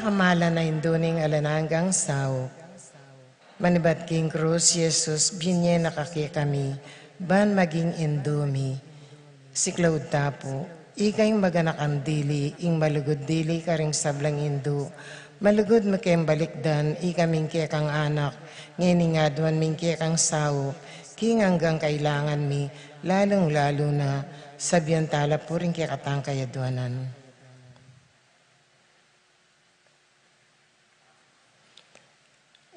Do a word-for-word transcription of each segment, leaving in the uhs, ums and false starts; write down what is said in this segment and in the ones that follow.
Pakamalan a Indu ning alang anggang saup. Manibat king krus, Jesus, binye na ka kekami, ban maging Indu mi. Siklaud ta pu, ika ing maganakan dili, ing malugud dili karing sablang indu. Malugud mu keng balikdan, ikaming kekang anak, ngeni aduan mi ing kekang saup, king anggang kailangan mi, lalung-lalu na, sabian tala pu ring kekatang kayaduanan.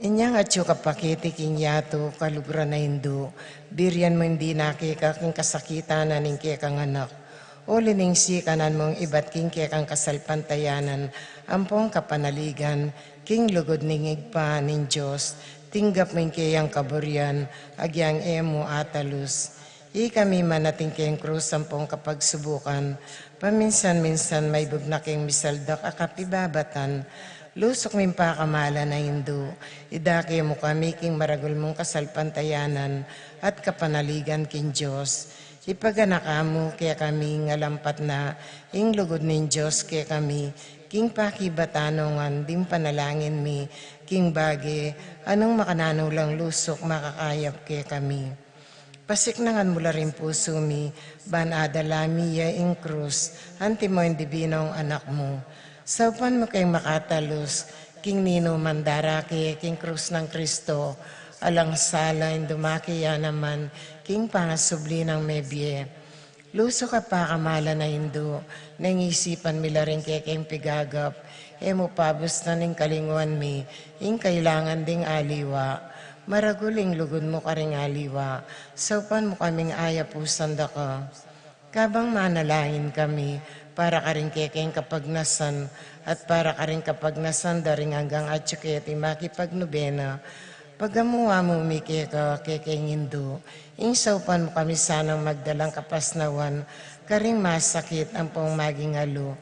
Inyang atyu ka paketi king yatu, kaluguran a Indu, birian mu ing dinake ka king kasakitan na ning kekang anak. Uli ning sikanan mung ibat king kekang kasalpantayanan, ampong kapanaligan, king lugud ning Ibpa ning Dios, tinggap mu ing keyang kaburian, agyang e mu atalus. Ikami manating keng krus ampong kapagsubukan, paminsan-minsan maibug na keng misaldak a kapibabatan, lusuk ming pakamalan a Indu, idake mu kami king maragul mung kasalpantayanan at kapanaligan king Dios. Ipaganaka mu kekami ing alampat na ing lugud ning Dios kekami, king pakibatan ngan ding panalangin mi, king bage a nung makananu lang lusuk makakayap kekami. Pasiknangan mu la ring pusu mi, ban adala mi ya ing krus, antimo ing dibinong anak mu. Saupan mu keng makatalus, king ninuman darake, king krus nang Kristo, alang sala ing dumake ya naman, king pangasubli nang mebie. Lusuk a pakamalan a Indu, neng isipan mi la ring kekeng pigagap, e mu pabustan ing kalinguan mi, ing kailangan ding aliwa. Maragul ing lugud mu karing aliwa, saupan mu kaming ayapusan da ka. Kabang manalangin kami, para karing kekeng kapagnasan, at para karing kapagnasan da ring anggang atyu keti makipagnubena, pagamu-amu mi keka, kekeng Indu, ing saupan mu kami sanang magdalang kapasnawan, karing masakit ampong maging alu,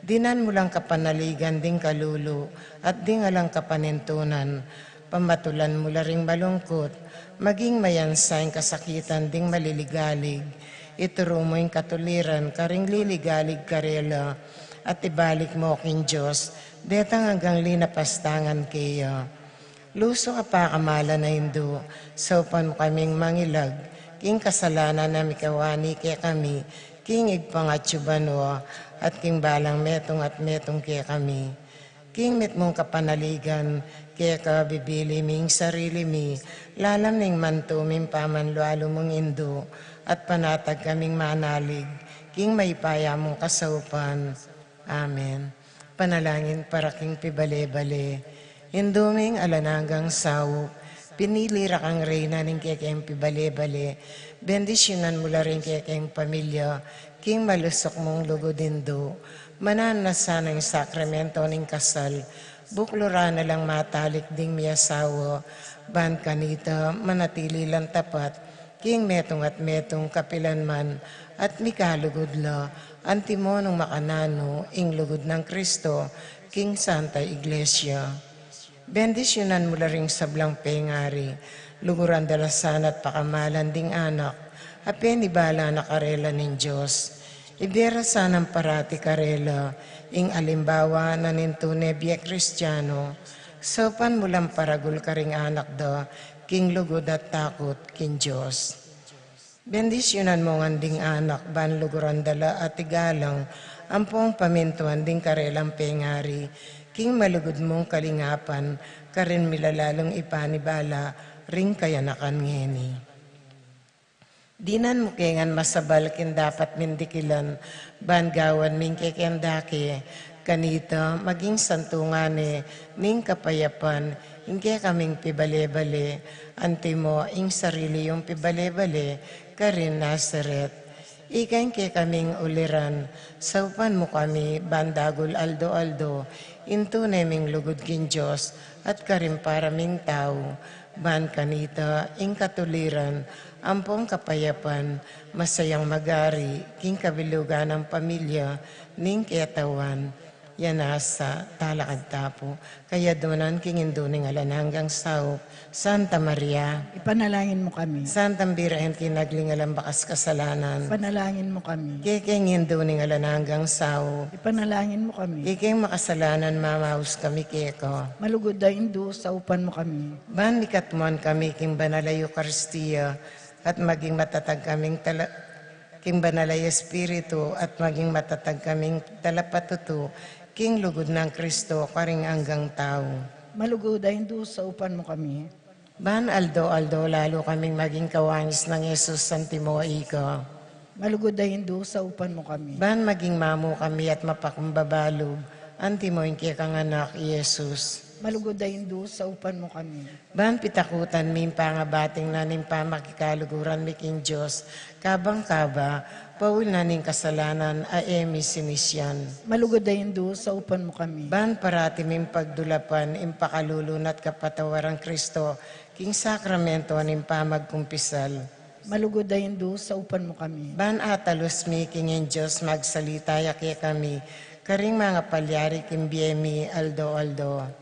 dinan mu lang kapanaligan ding kalulu, at ding alang kapanintunan, pamatulan mu la ring malungkut, maging mayansa ing kasakitan ding maliligalig, ituru mu ing katuliran karing liligalig karela, at ibalik mu king Dios, detang anggang linapastangan keya. Lusuk a pakamalan a Indu, saupan mu kaming mangilag, king kasalanan a mikawani kekami, king Ibpang atyu banua, at king balang metung at metung kekami. King mitmung kapanaligan, keka bibili mi ing sarili mi, lalam ning mantu ming pamanlualu mung Indu, at panatag kaming manalig, king mayupaya mung kasaupan. Amen. Panalangin para king pibale-bale. Indu ming alang anggang saup, pinili ra kang reyna ning kekeng pibale-bale, bendisyunan mu la ring kekeng pamilya, king malusuk mung lugud Indu, mananu na sana ing sakramento ning kasal, bukluran na lang matalik ding miasawa, ban kanita manatili lang tapat, king metung at metung kapilan man, at mikalugud la, antimo nung makananu ing lugud nang Kristo, king Santa Iglesia. Bendisyunan mu la ring sablang pengari, luguran da la sana at pakamalan ding anak, a penibala na karela ning Dios. Ibie ra sanang parati karela, ing alimbawa na ning tune bie Kristiano, saupan mu lang paragul karing anak da, king lugud at takut king Dios. Bendisyunan mu ngan ding anak, ban luguran da la at igalang, ampong pamintuan ding karelang pengari, king malugud mung kalingapan, karin mi la lalung ipanibala, ring kayanakan ngeni. Dinan mu ke ngan masabal king dapat ming dikilan, ban gawan ming kekeng dake, kanita maging santungan ne ning kapayapan, ing kekaming pibale-bale, antimo ing sarili yung pibale-bale, karin Nazaret. Ika ing kekaming uliran, saupan mu kami, ban dagul aldo-aldo, ing tune ming lugud king Dios, at karing para ming tau, ban kanita ing katuliran, ampong kapayapan, masayang magari, king kabilugan nang pamilya, ning ketawan. Yan nasa talakad ta pu, kaya dunan king Indu ning alang anggang saup, Santa Maria. Ipanalangin mu kami. Santang Birhen, kinagli ning alang bakas kasalanan. Ipanalangin mu kami. Kekeng Indu ning alang anggang saup. Ipanalangin mu kami. Ikeng makasalanan mamaus kami keka. Malugud a Indu, saupan mu kami. Ban mikatmuan kami king banal a Eukaristia, at maging matatag kaming tala-, king banal a Espiritu, at maging matatag kaming talapatutu, king lugud nang Kristo, karing anggang tau. Malugud a Indu, saupan mu kami. Ban aldo-aldo lalu kaming maging kawangis nang Jesus antimo ika. Malugud a Indu, saupan mu kami. Ban maging mamu kami at mapakumbaba lub antimo ing kekang anak, i Jesus. Malugud a Indu, saupan mu kami. Ban pitakutan mi ing pangabating na ning pamakikaluguran mi king Dios, kabang kaba, pauli na ning kasalanan a e mi sinisian. Malugud a Indu, saupan mu kami. Ban parati ming pagdulapan ing pakalulu na't kapatawaran Kristo, king sakramento ning pamagkumpisal. Malugud a Indu, saupan mu kami. Ban atalus mi king ing Dios magsalita ya kekami, karing mangapalyari king bie mi aldo-aldo.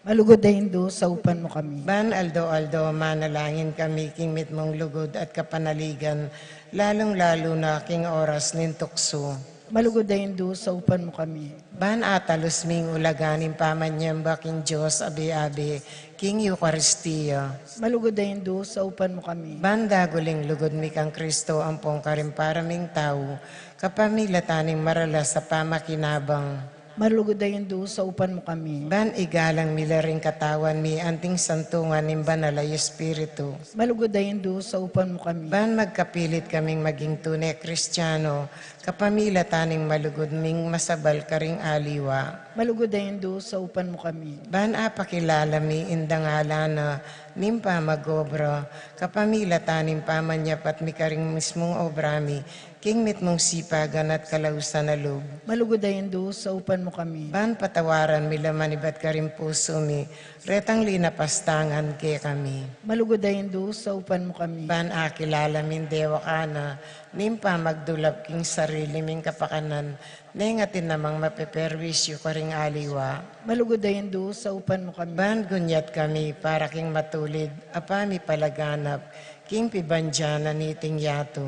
Malugud a Indu, saupan mu kami. Ban aldo-aldo manalangin kami king mitmung lugud at kapanaligan, lalung-lalu na king oras ning tuksu. Malugud a Indu, saupan mu kami. Ban atalus ming ulaga ning pamanyamba king Dios abe-abe, king Eukaristia. Malugud a Indu, saupan mu kami. Ban dagul ing lugud mi kang Kristo ampong karing para ming tau, kapamilatan ning maralas a pamakinabang. Malugud a Indu, saupan mu kami. Ban igalang mi la ring katawan mi anting santungan ning Banal a Espiritu. Malugud a Indu, saupan mu kami. Ban magkapilit kaming maging tune Kristiano, kapamilatan ning malugud ming masabal karing aliwa. Malugud a Indu, saupan mu kami. Ban apakilala mi ing dangalan na ning pamag-obra, kapamilatan ning pamanyapat mi karing mismung obra mi, king mitmung sipagan at kalausan a lub. Malugud a Indu, saupan mu kami. Ban patawaran mi la manibat karing pusu mi retang linapastangan kekami. Malugud a Indu, saupan mu kami. Ban akilala ming dewak na ning pamagdulap king sarili ming kapakanan, neng atin namang mapeperwisyu karing aliwa. Malugud a Indu, saupan mu kami. Ban gunyat kami para king matulid a pamipalaganap king pibandian na niting yatu.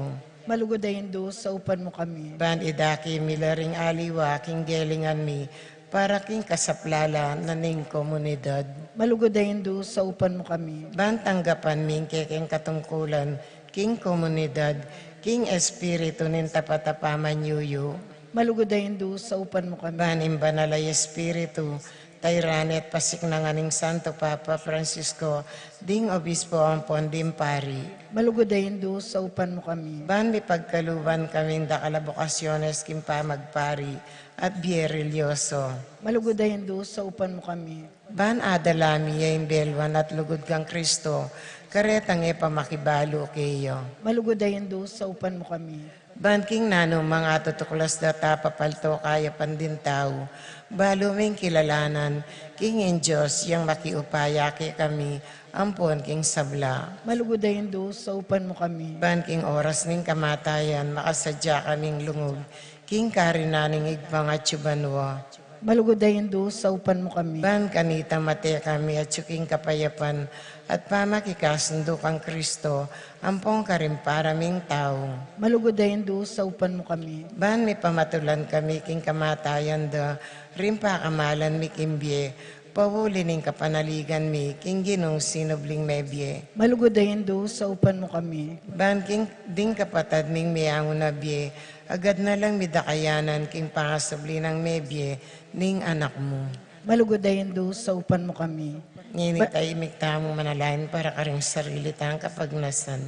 Malugud a Indu, saupan mu kami. Ban idaki mi la ring aliwa king gelingan mi para king kasaplalan na ning komunidad. Malugud a Indu, saupan mu kami. Ban tanggapan mi ing kekeng katungkulan king komunidad, king espiritu ning tapat a pamanyuyu. Malugud a Indu, saupan mu kami. Ban ing Banal a Espiritu, tairan at pasiknangan ning Santo Papa Francisco, ding obispo ampon ding pari. Malugud a Indu, saupan mu kami. Ban mipagkaluban kaming dakal a bokasyones king pamagpari at bie relyoso. Malugud a Indu, saupan mu kami. Ban adala mi ya ing belwan at lugud kang Kristo, karetang e pa makibalu keya. Malugud a Indu, saupan mu kami. Ban king nanu mang atutuklas da at apapalto kayapan ding tau, balu ming kilalanan king ing Dios yang makiupaya kekami ampon king sabla. Malugud a Indu, saupan mu kami. Ban king oras ning kamatayan makasadya kaming lungug king karinan ning Ibpang atsu banua. Malugud a Indu, saupan mu kami. Ban kanita mate kami atsu king kapayapan at pamakikasundu kang Kristo ampon karing para ming tau. Malugud a Indu, saupan mu kami. Ban mipamatulan kami king kamatayan da ring pakamalan mi king bie, pauli ning kapanaligan mi king Ginung sinubling mebie. Malugud a Indu, saupan mu kami. Ban king ding kapatad ming meangu na bie, agad na lang midakayanan king pangasubli nang mebie ning Anak mu. Malugud a Indu, saupan mu kami. Ngeni ba- taimik tamu manalangin para karing sarili tang kapagnasan.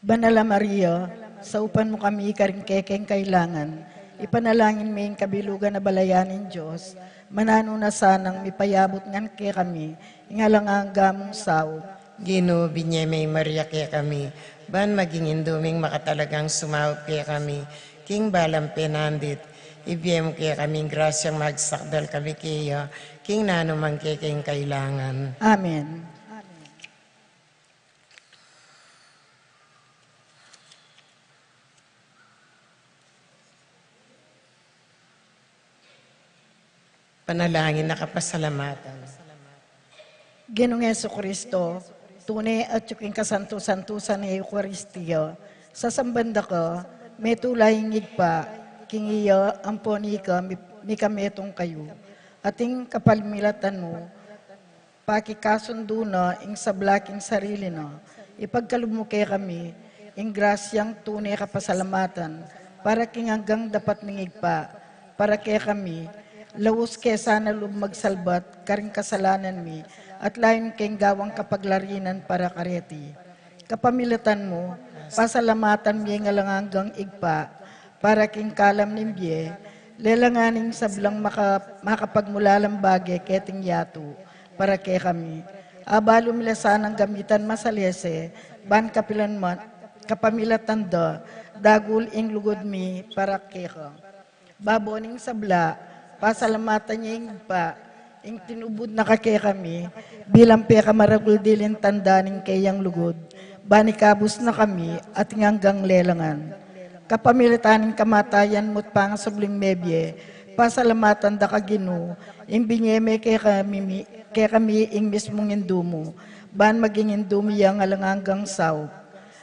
Banal a Maria, saupan mu kami karing kekeng kailangan. Ipanalangin mi ing kabilugan a balayan ning Dios, mananu na sanang mipayabut ngan kekami ing alang angga mung saup. Ginu, binye me ing Maria kekami, ban maging indu ming makatalagang sumaup kekami king balang penandit. Ibie mu kekaming grasyang magsakdal kami keya king nanu mang kekeng kailangan. Amen. Panalangin a kapasalamatan. Ginung Jesucristo, tune atyu king kasantu-santusan ning Eukaristia, sasamban da ka, metula ing Ibpa, king iya ampon ika mi-, mikametung kayu. Ating kapamilatan mu, pakikasundu na ing sabla king sarili na, ipagkalub mu kekami ing grasyang tune kapasalamatan, para king anggang dapat ning Ibpa, para kekami, laus ke sana lub magsalbat karing kasalanan mi, at layun keng gawang kapaglarinan para kareti. Kapamilatan mu, pasalamatan mi ing alang anggang Ibpa, para king kalam ning bie, lelangan ing sablang maka-, makapagmulalang bage keting yatu, para kekami. Abalu mi la sanang gamitan masalese, ban kapilan man, kapamilatan da, dagul ing lugud mi para keka. Babo ning sabla, pasalamatan ya ing Ibpa, ing tinubud na ka kekami, bilang pekamaragul diling tanda ning keyang lugud, ban ikabus na kami, at ing anggang lelangan. Kapamilatan ning kamatayan mu't pangasubling mebie, pasalamatan da ka Ginu, ing binie me kekami, kekami ing mismung Indu mu, ban maging Indu mi yang alang anggang saup.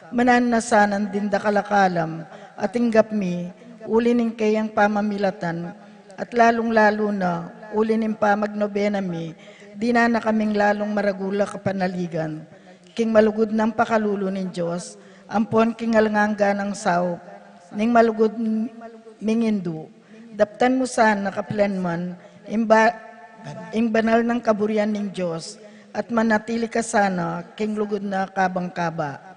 Mananu na sanang ding dakal a kalam, a tinggap mi, uli ning keyang pamamilatan, at lalung-lalu na, uli ning pamagnobena mi, dinan na kaming lalung maragul a kapanaligan. King malugud nang pakalulu ning Dios, ampon king alang angga nang saup ning malugud ming Indu. Daptan mu sana kapilan man, ing ba-, ing banal nang kaburian ning Dios, at manatili ka sana, king lugud na kabang kaba.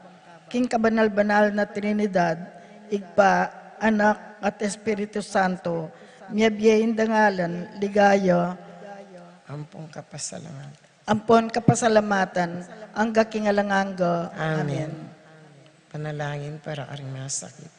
King kabanal-banal na Trinidad, Ibpa, Anak, at Espiritu Santo, miyabie ing dangalan, ligaya, ampon kapasalamatan. Ampon kapasalamatan, angga king alang angga. Amen. Amen. Panalangin para karing masakit.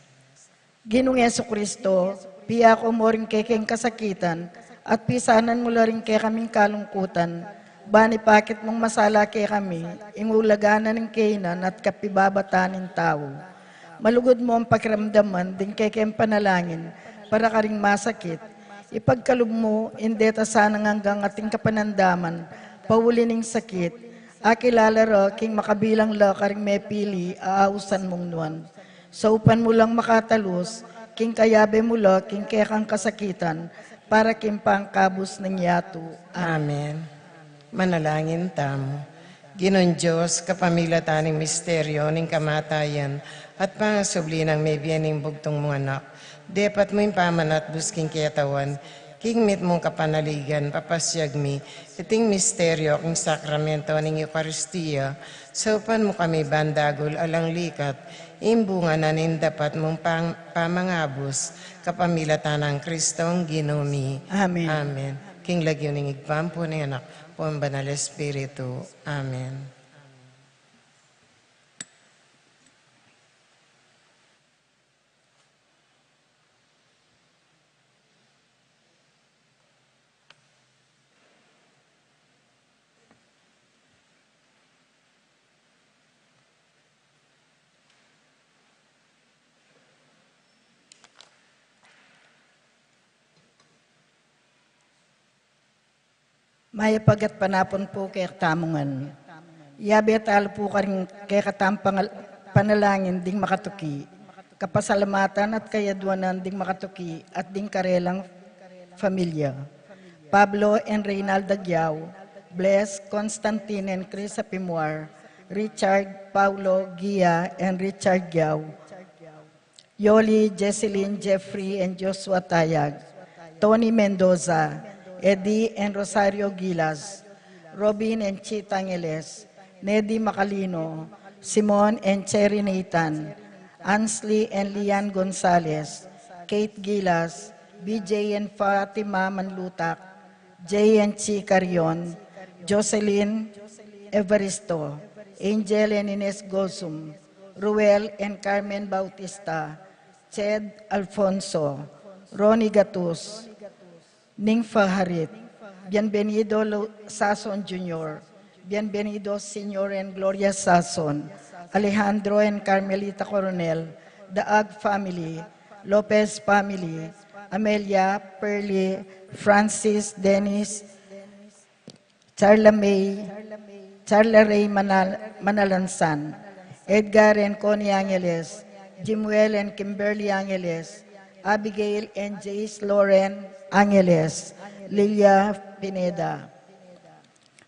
Ginung Jesucristo, piako mo ring kekeng kasakitan, at pisanan mu la ring kekaming kalungkutan, ban ipakit mung masala kekami, ing ulagan na ning kainan at kapibabatan ning tau. Malugud mung pakiramdaman ding kekeng panalangin para karing masakit. Ipagkalub mu ing deta sanang anggang ating kapanandaman, pauli ning sakit, akilala ra king makabilang la karing mepili a ausan mung nuan. Saupan mu lang makatalus, king kayabe mu la king kekang kasakitan, para king pangkabus ning yatu. Amen. Amen. Manalangin tamu. Ginung Dios, kapamilatan ning misteryo ning kamatayan at pangasubli nang mebie ning bugtung mung Anak, depat mu ing pamanatbus king ketawan, king mitmung kapanaligan, papasiag mi iting misteryo king sakramento ning Eukaristia, saupan mu kami ban dagul alang likat, ing bunga na ning dapat mung pang-, pamangabus, kapamilatan nang Kristong Ginu mi. Amen. Amen. King lagyu ning Ibpa, ampon ning Anak, ampon Banal Espiritu. Amen. Mayap a gatpanapun pu kekatamu ngan. Yabe talu pu karing kekatang pangal-, panalangin ding makatuki, kapasalamatan at kayadwanan ding makatuki at ding karelang familia. Pablo and Reynalda Giao, Bless, Constantine and Chris Apimuar, Richard, Paulo, Gia, and Richard Giao, Yoli, Jesselyn, Jeffrey, and Joshua Tayag, Tony Mendoza, Eddie and Rosario Gilas, Robin and Chita Angeles, Nedi Macalino, Simon and Cherry Nathan, Ansley and Lian Gonzalez, Kate Gilas, B J and Fatima Manlutak, Jay and Chi Carion, Jocelyn Evaristo, Angel and Ines Gozum, Ruel and Carmen Bautista, Ched Alfonso, Ronnie Gatus, Nympha Harit, Bienvenido Lu-, Sason Junior, Bienvenido Senior and Gloria Sason, Alejandro and Carmelita Coronel, the Ag family, Lopez family, Amelia, Pearly, Francis, Dennis, Charla May, Charla Ray Manal-, Manalansan, Edgar and Connie Angeles, Jimuel and Kimberly Angeles, Abigail and Jace Lauren Angeles, Lilia Pineda.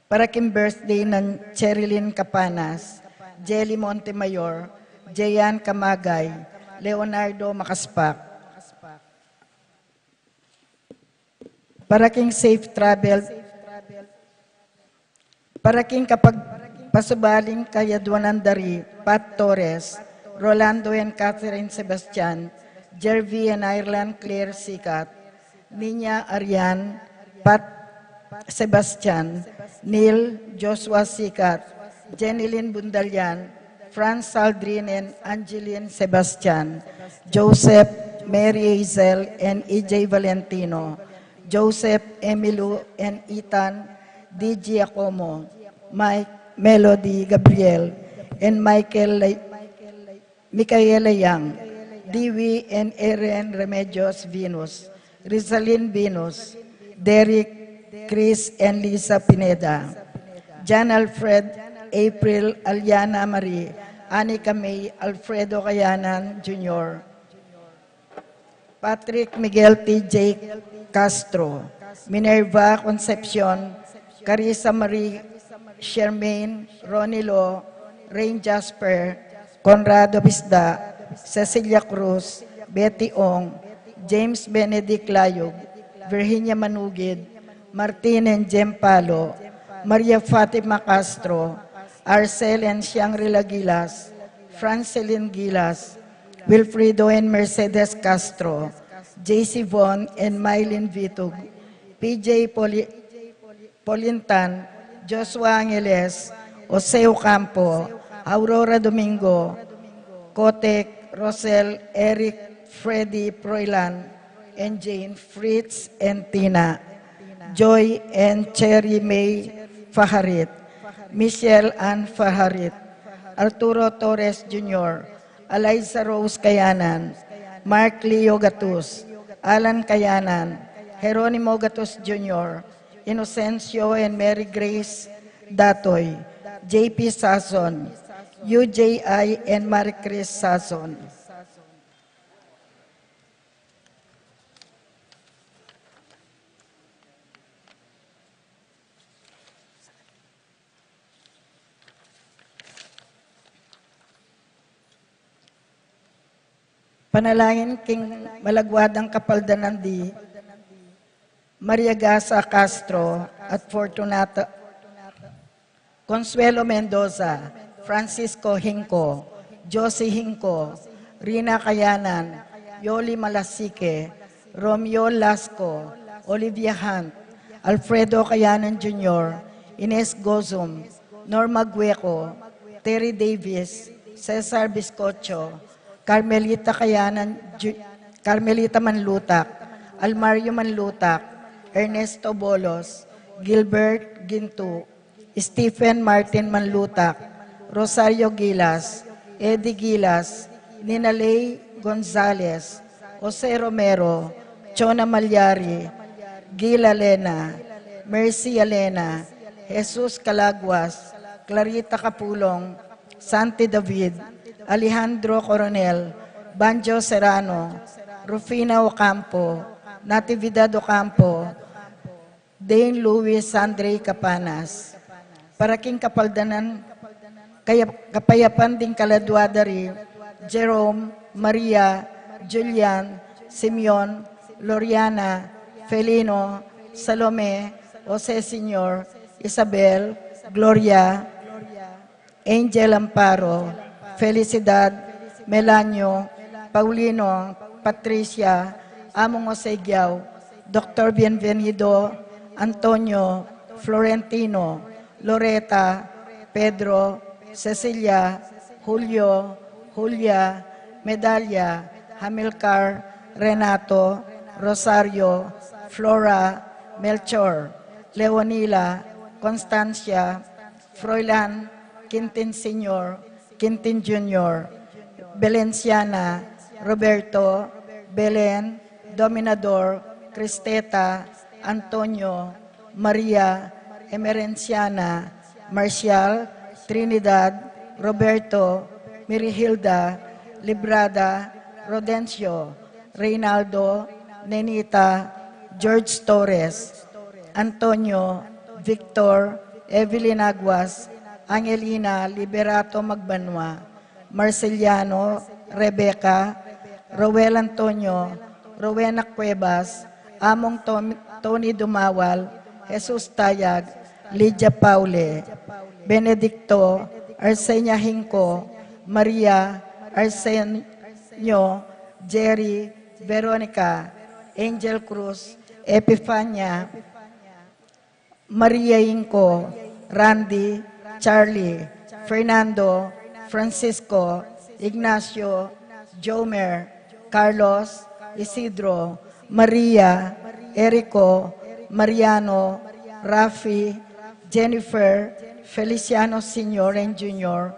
Para king birthday nang Cherilyn Capanas, Jelly Montemayor, Jean Camagay, Leonardo Macaspac. Para king safe travel, para king kapagpasubaling kayaduanan da ri Pat Torres, Rolando and Catherine Sebastian, Jervy and Ireland Claire Sicat, Nina Arian, Pat Sebastian, Neil Joshua Sicat, Jenilyn Bundalian, Franz Aldrin and Angeline Sebastian, Joseph, Mary Hazel and E J Valentino, Joseph, Emilu and Ethan, D G Acomo, Mike, Melody Gabriel, and Michael Lay-, Micaela Yang, Dewey and Eren Remedios Venus, Rizalin Venus, Derek, Chris and Lisa Pineda, John Alfred, April, Aliana Marie, Anika May, Alfredo Kayanan Junior, Patrick Miguel T J Castro, Minerva Concepcion, Carissa Marie, Shermaine, Ronnie Lo, Rain Jasper, Conrado Bisda, Cecilia Cruz, Betty Ong, James Benedict Layug, Virginia Manugid, Martin and Jem Palo, Maria Fatima Castro, Arcel and Shangri-La Gilas, Francelin Gilas, Wilfredo and Mercedes Castro, J C Von and Mylene Vitug, P J Poli-, Polintan, Joshua Angeles, Jose Ocampo, Aurora Domingo, Kotek, Rosel, Eric, Freddy, Proilan, and Jane, Fritz and Tina, Joy and Cherry May Fajarit, Michelle Ann Fajarit, Arturo Torres Junior, Eliza Rose Kayanan, Mark Leo Gatus, Alan Kayanan, Jeronimo Gatus Junior, Inocencio and Mary Grace Datoy, J P Sason, U J I and Marie Chris Sason. Panalangin king malagwa dang kapaldanan di Maria Gasa Castro at Fortunata, Consuelo Mendoza, Francisco Hinco, Josie Hinco, Rina Kayanan, Yoli Malasique, Romeo Lasco, Olivia Hunt, Alfredo Kayanan Junior, Ines Gozum, Norma Gueco, Terry Davis, Cesar Biscocho, Carmelita Kayanan Ju-, Carmelita Manlutak, Almario Manlutak, Ernesto Bolos, Gilbert Gintu, Stephen Martin Manlutak, Rosario Gilas, Eddie Gilas, Ninalay Gonzales, Jose Romero, Chona Malyari, Gila Lena, Mercy Alena, Jesus Calaguas, Clarita Capulong, Santi David, Alejandro Coronel, Banjo Serrano, Rufina Ocampo, Natividad Ocampo, Dane Louis Andre Capanas. Para king kapaldanan, kaya, kapayapan ding kaladua da ri Jerome, Maria, Julian, Simeon, Loriana, Felino, Salome, Jose Senior, Isabel, Gloria, Angel Amparo, Felicidad, Melanio, Paulino, Patricia, Among Jose Giao, Doctor Bienvenido, Antonio, Florentino, Loreta, Pedro, Cecilia, Julio, Julia, Medalia, Hamilcar, Renato, Rosario, Flora, Melchor, Leonila, Constancia, Froilan, Quintin Senior, Quintin Junior, Belenciana, Roberto, Belen, Dominador, Cristeta, Antonio, Maria, Emerenciana, Marcial, Trinidad, Roberto, Mirihilda, Librada, Rodencio, Reynaldo, Nenita, George Torres, Antonio, Victor, Evelyn Aguas, Angelina Liberato Magbanua, Marceliano, Rebecca, Roel Antonio, Rowena Cuevas, Among Tom- Tony Dumawal, Jesus Tayag, Lydia Paule, Benedicto, Arsenia Hinco, Maria, Arsenio, Jerry, Veronica, Angel Cruz, Epifania, Maria Inco, Randy, Charlie, Fernando, Francisco, Ignacio, Jomer, Carlos, Isidro, Maria, Erico, Mariano, Rafi, Jennifer, Feliciano Senior and Junior,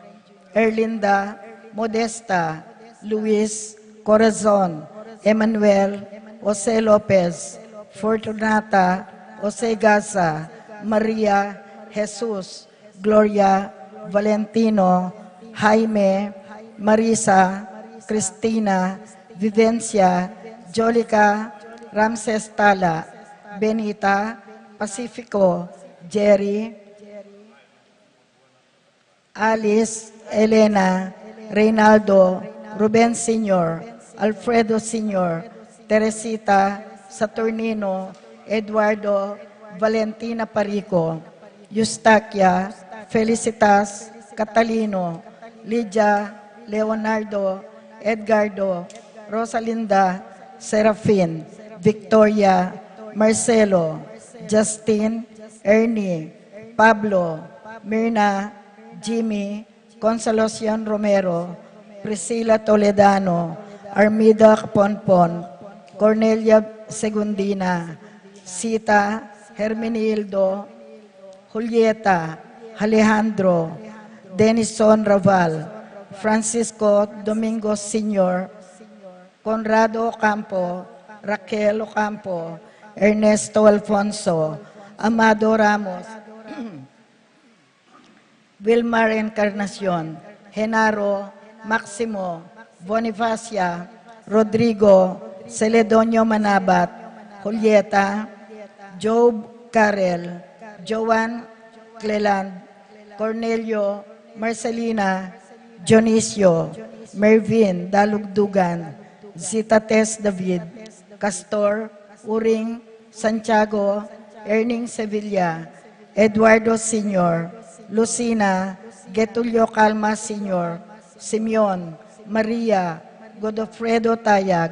Erlinda, Modesta, Luis, Corazon, Emmanuel, Jose Lopez, Fortunata, Jose Gaza, Maria, Jesus, Gloria, Valentino, Jaime, Marisa, Cristina, Vivencia, Jolica, Ramses Tala, Benita, Pacifico, Jerry, Alice, Elena, Reynaldo, Ruben Senior, Alfredo Senior, Teresita, Saturnino, Eduardo, Valentina Parico, Eustaquia, Felicitas, Catalino, Lydia, Leonardo, Edgardo, Rosalinda, Serafin, Victoria, Marcelo, Justin, Ernie, Pablo, Mirna, Jimmy, Consolacion Romero, Priscila Toledano, Armida Caponpon, Cornelia Segundina, Sita, Hermenildo, Julieta, Alejandro, Denison Raval, Francisco Domingo Senior, Conrado Ocampo, Raquel Ocampo, Ernesto Alfonso, Amado Ramos, Wilmar Encarnacion, Genaro, Maximo, Bonifacia, Rodrigo, Celedonio Manabat, Julieta, Job Carel, Joan Cleland, Cornelio, Marcelina, Dionisio, Mervin Dalugdugan, Zita Tess David, Castor, Uring, Santiago, Erning Sevilla, Eduardo Senior, Lucina, Getulio Calma Senior, Simeon, Maria, Godofredo Tayag,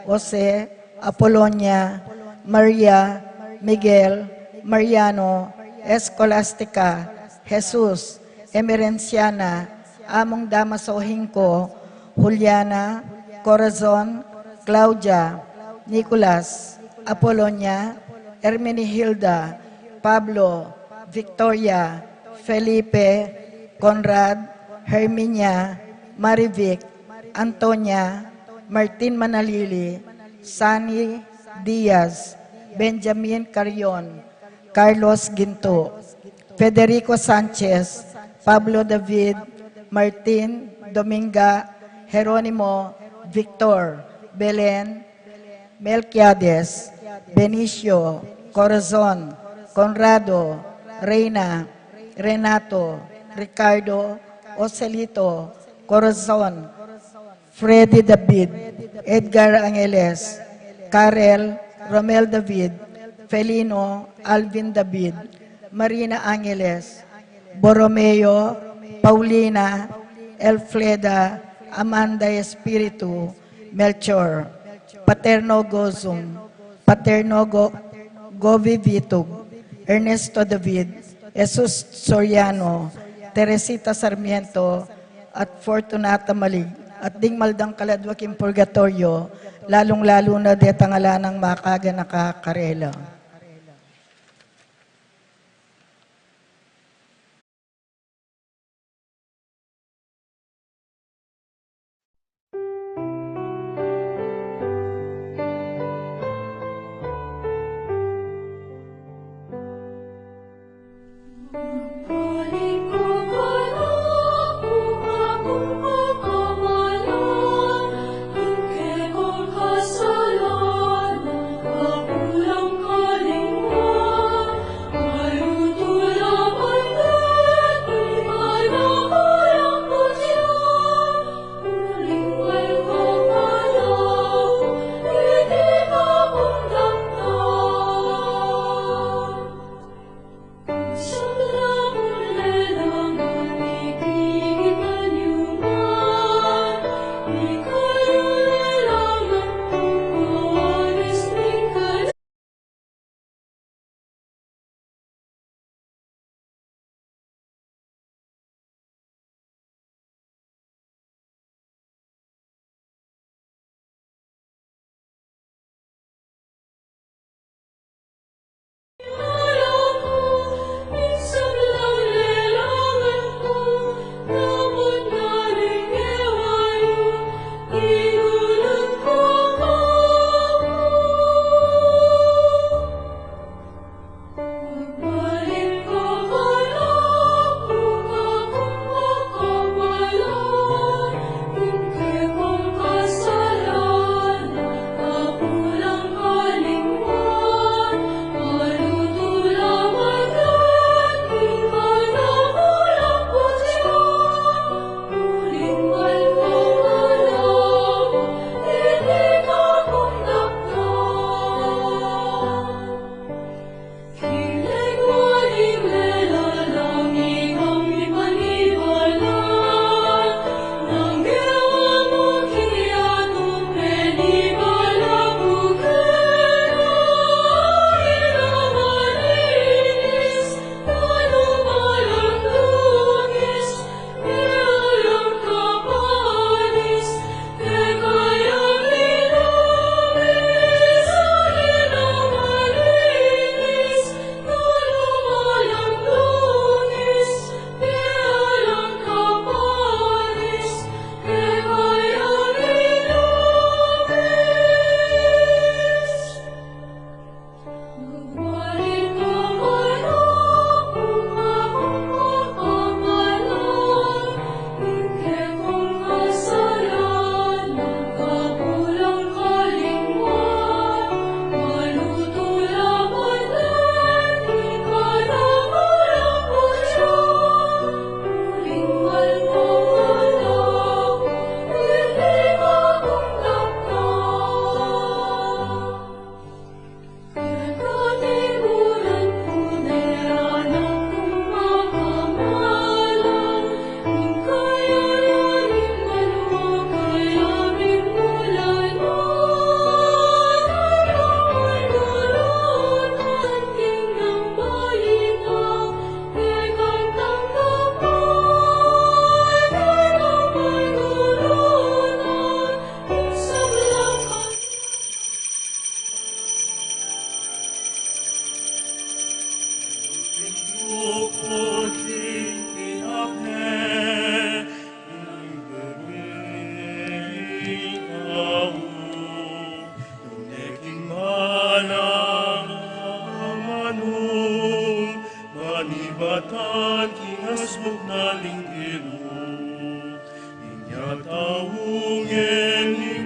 Jose, Apolonia, Maria, Miguel, Mariano, Escolastica, Jesus, Emerenciana, Among Damaso Hinco, Juliana, Corazon, Claudia, Nicolas, Apolonia, Hermenihilda, Pablo, Victoria, Felipe, Conrad, Herminia, Marivic, Antonia, Martin Manalili, Sani Diaz, Benjamin Carion, Carlos Ginto, Federico Sanchez, Pablo David, Martin, Dominga, Jeronimo, Victor, Belen, Melquiades, Benicio, Corazon, Conrado, Reina, Renato, Ricardo, Ocelito, Corazon, Freddy David, Edgar Angeles, Karel, Romel David, Felino, Alvin David, Marina Angeles, Borromeo, Paulina, Elfreda, Amanda Espiritu, Melchor, Paterno Gozum, Paterno Go- Govi Vitug, Ernesto David, Jesus Soriano, Teresita Sarmiento, at Fortunata Malig, at ding maldang kaladwa king purgatoryo, lalung-lalu na detang ala nang makaganaka karela.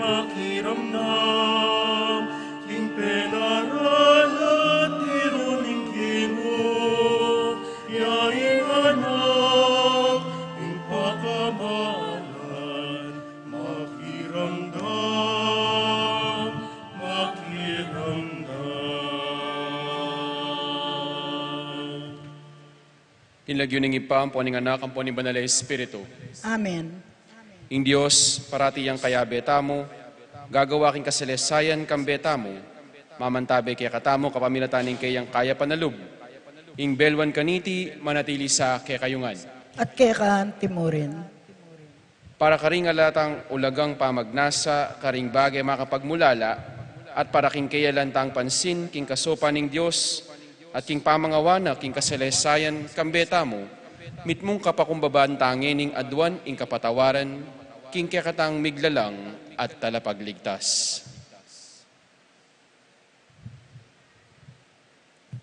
Makiramdam king penaralan at tiru ning Ginu, ya ing anak ning pakamalan. Makiramdam, makiramdam. King lagyu ning Ibpa, ampo ning Anak, ampo ning Banal a Espiritu. Amen. Ing Dios parati yang kayabe tamu, gagawa king kasalesayan kambe tamu, mamantabe kekatamu kapamilatan ning keyang kayapan a lub. Ing belwan kaniti manatili sa kekayu ngan. At keka antimurin. Para karing ala tang ulagang pamagnasa karing bage makapagmulala, at para king keyalan tang pansin king kasaupan ning Dios, at king pamangawana king kasalesayan kambe tamu, mitmung kapakumbaban ta ngening aduan ing kapatawaran king kekatang miglalang at talapagligtas.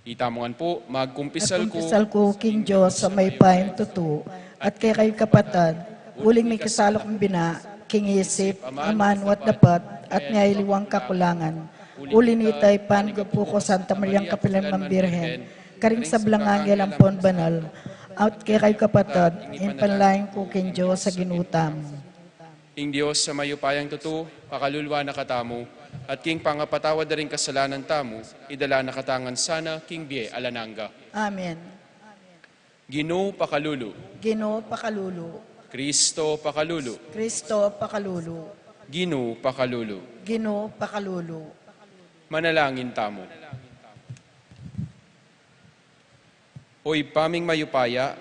Itamu ngan pu, magkumpisal ku. Magkumpisal ku king Dios a mayupayang tutu, at kekayu kapatad, uling mikasala kung bina, king isip, amanu at dapat, at king aliwang kakulangan. Uli nita, ipangapu ku Santa Mariang kapilanman Birhen, karing sablang anghel ampon banal, at kekayu kapatad, ipanalangin ku king Dios a Ginu tamu. Ing Dios a mayupayang tutu, pakaluluan na katamu, at king pangapatawad da ring kasalanan tamu, idala na katamu ngan sana king bie alang angga. Amen. Ginu, pakalulu. Ginu, pakalulu. Kristo, pakalulu. Kristo, pakalulu. Ginu, pakalulu. Ginu, pakalulu. Manalangin tamu. O Ibpa ming mayupaya,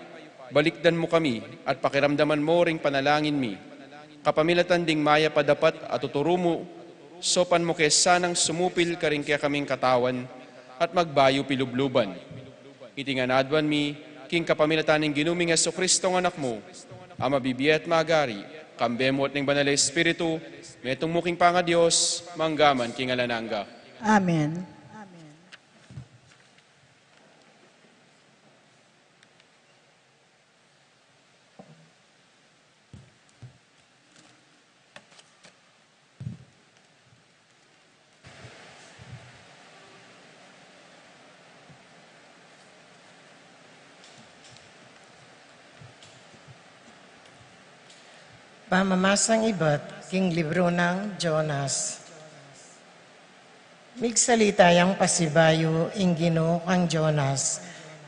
balikdan mu kami at pakiramdaman mu ring panalangin mi. Kapamilatan ding mayap a dapat a tuturu mu, saupan mu ke sanang sumupil karing kekaming katawan at magbayu pilubluban. Iti ngan aduan mi, king kapamilatan ning Ginu ming Jesucristo a Anak mu, a mabibie at magari, kambe mu at ning Banal a Espiritu, metung mu king pangaDios, mangga man king alang angga. Amen. Pamamasang ibat king libru nang Jonas. Migsalita yang pasibayu ing Ginu kang Jonas,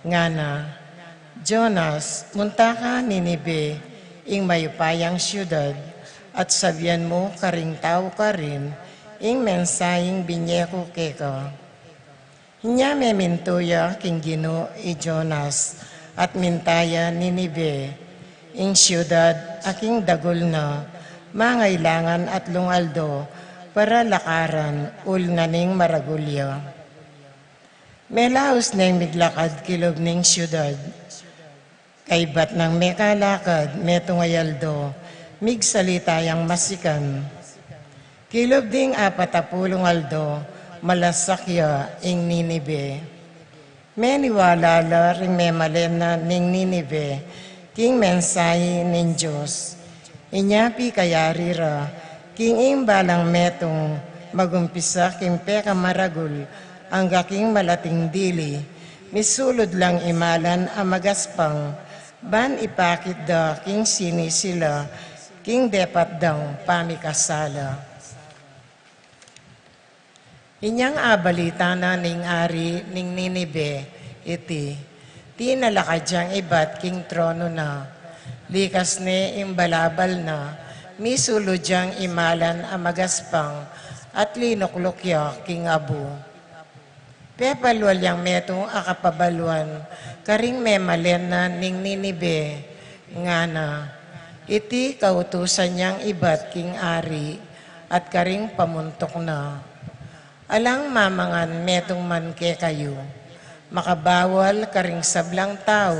ngana, Jonas, munta ka Ninive, ing mayupayang siudad, at sabian mu karing tau karin ing mensaheng binye ku keka. Inya memintu ya king Ginu i Jonas, at minta ya Ninive, ing siudad a king dagul na, mangailangan atlung aldo para lakaran, ul na ning maragul ya. Melaus neng miglakad kilub ning siudad. Kaybat nang mekalakad metung a aldo, migsalita yang masikan. Kilub ding apat a pulung aldo, malasak ya ing Ninive. Meniwala la ring memalen na ning Ninive king mensahe ning Dios. Inya pikayari ra king ing balang metung, magumpisa king pekamaragul angga king malating dili, misulud lang imalan a magaspang, ban ipakit da king sinisi la king depat dang pamikasala. Inyang abalita na ning ari ning Ninive iti, tinalakad yang ibat king tronu na. Likas ne ing balabal na, misulud yang imalan a magaspang, at linukluk ya king abu. Pepalwal yang metung a kapabaluan karing memalen na ning Ninive, ngana, iti kautusan yang ibat king ari at karing pamuntuk na. Alang mamangan metung man kekayu, makabawal karing sablang tau,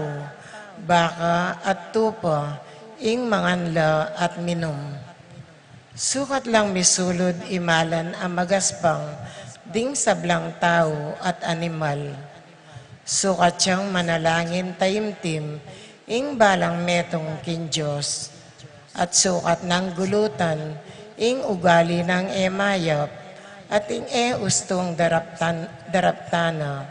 baka at tupa, ing mangan la at minum. Sukat lang misulud imalan a magaspang ding sablang tau at animal. Sukat yang manalangin taimtim ing balang metung king Dios. At sukat nang gulutan ing ugali nang e mayap, at ing e ustung daraptan, daraptan na.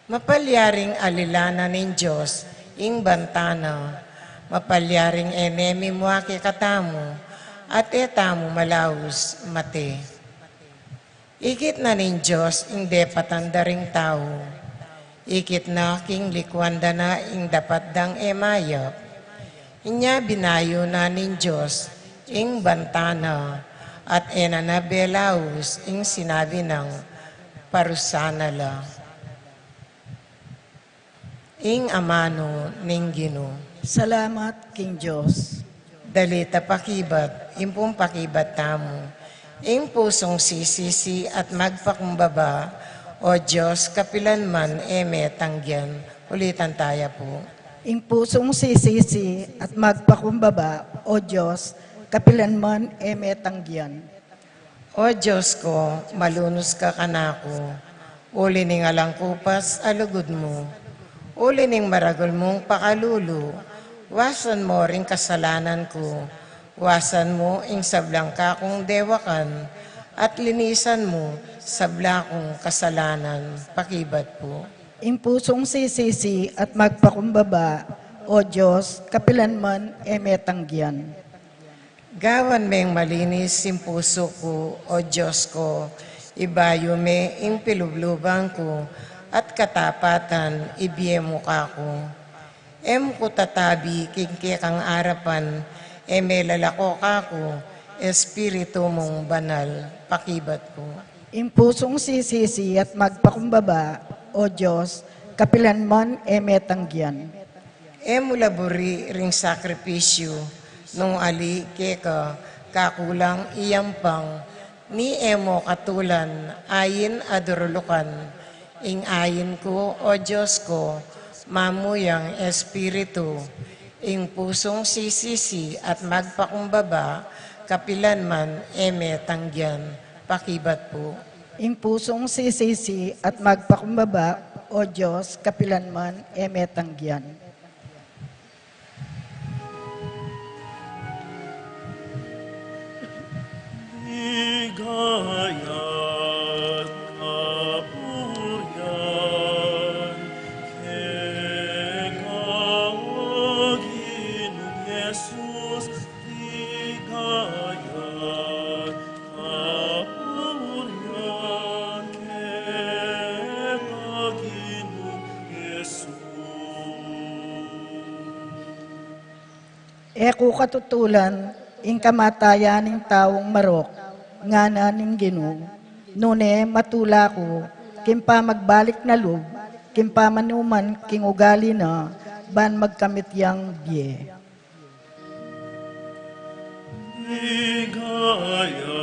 Mapalyaring alilan na ning Dios ing banta na. Mapalyaring e ne mimua kekatamu, at e tamu malaus mate. Ikit na ning Dios ing depatan da ring tau. Ikit na king likuan da na ing dapat dang e mayap. Inya binayu na ning Dios ing banta na, at e na na belaus ing sinabi nang parusan na la. Ing amanu ning Ginu. Salamat king Dios. Dali ta pakibat, ing pung pakibat tamu. Ing pusung sisisi at magpakumbaba, O Dios, kapilan man e me tanggian. Ulitan taya pu. Ing pusung sisisi at magpakumbaba, O Dios, kapilan man e me tanggian. O Dios ku, malunus ka kanaku, uli ning alang kupas a lugud mu, uli ning maragul mung pakalulu, wasan mu ring kasalanan ku, wasan mu ing sablang kakung dewakan, at linisan mu sabla kung kasalanan. Pakibat pu. Ing pusung sisisi at magpakumbaba, O Dios, kapilan man e me tanggian. Gawan meng malinis ing pusu ku, O Dios ku, ibayu me ing pilubluban ku, at katapatan ibie mu kaku. E mu ku tatabi king kekang arapan, e me lalako kaku Espiritu mung Banal. Pakibat pu. Ing pusung sisisi at magpakumbaba, O Dios, kapilan man e me tanggian. E mu la buri ring sakripisyu, nung ali keka kaku lang iyampang, ni e mu katulan ain a durulukan. Ing ain ku, O Dios ku, mamuyang Espiritu, ing pusung sisisi at magpakumbaba, kapilan man e me tanggian. Pakibat pu. Ing pusung sisisi at magpakumbaba, O Dios, kapilan man e me tanggian. Ligaya at kapurian keka, O Ginung Jesus, ligaya at kapurian keka, Ginung Jesus. E ku katutulan ing kamatayan ning taung marok, ngana ning Ginu, nune matula ku king pamagbalik na lub, king pamanuman king ugali na, ban magkamit yang bie. Ligaya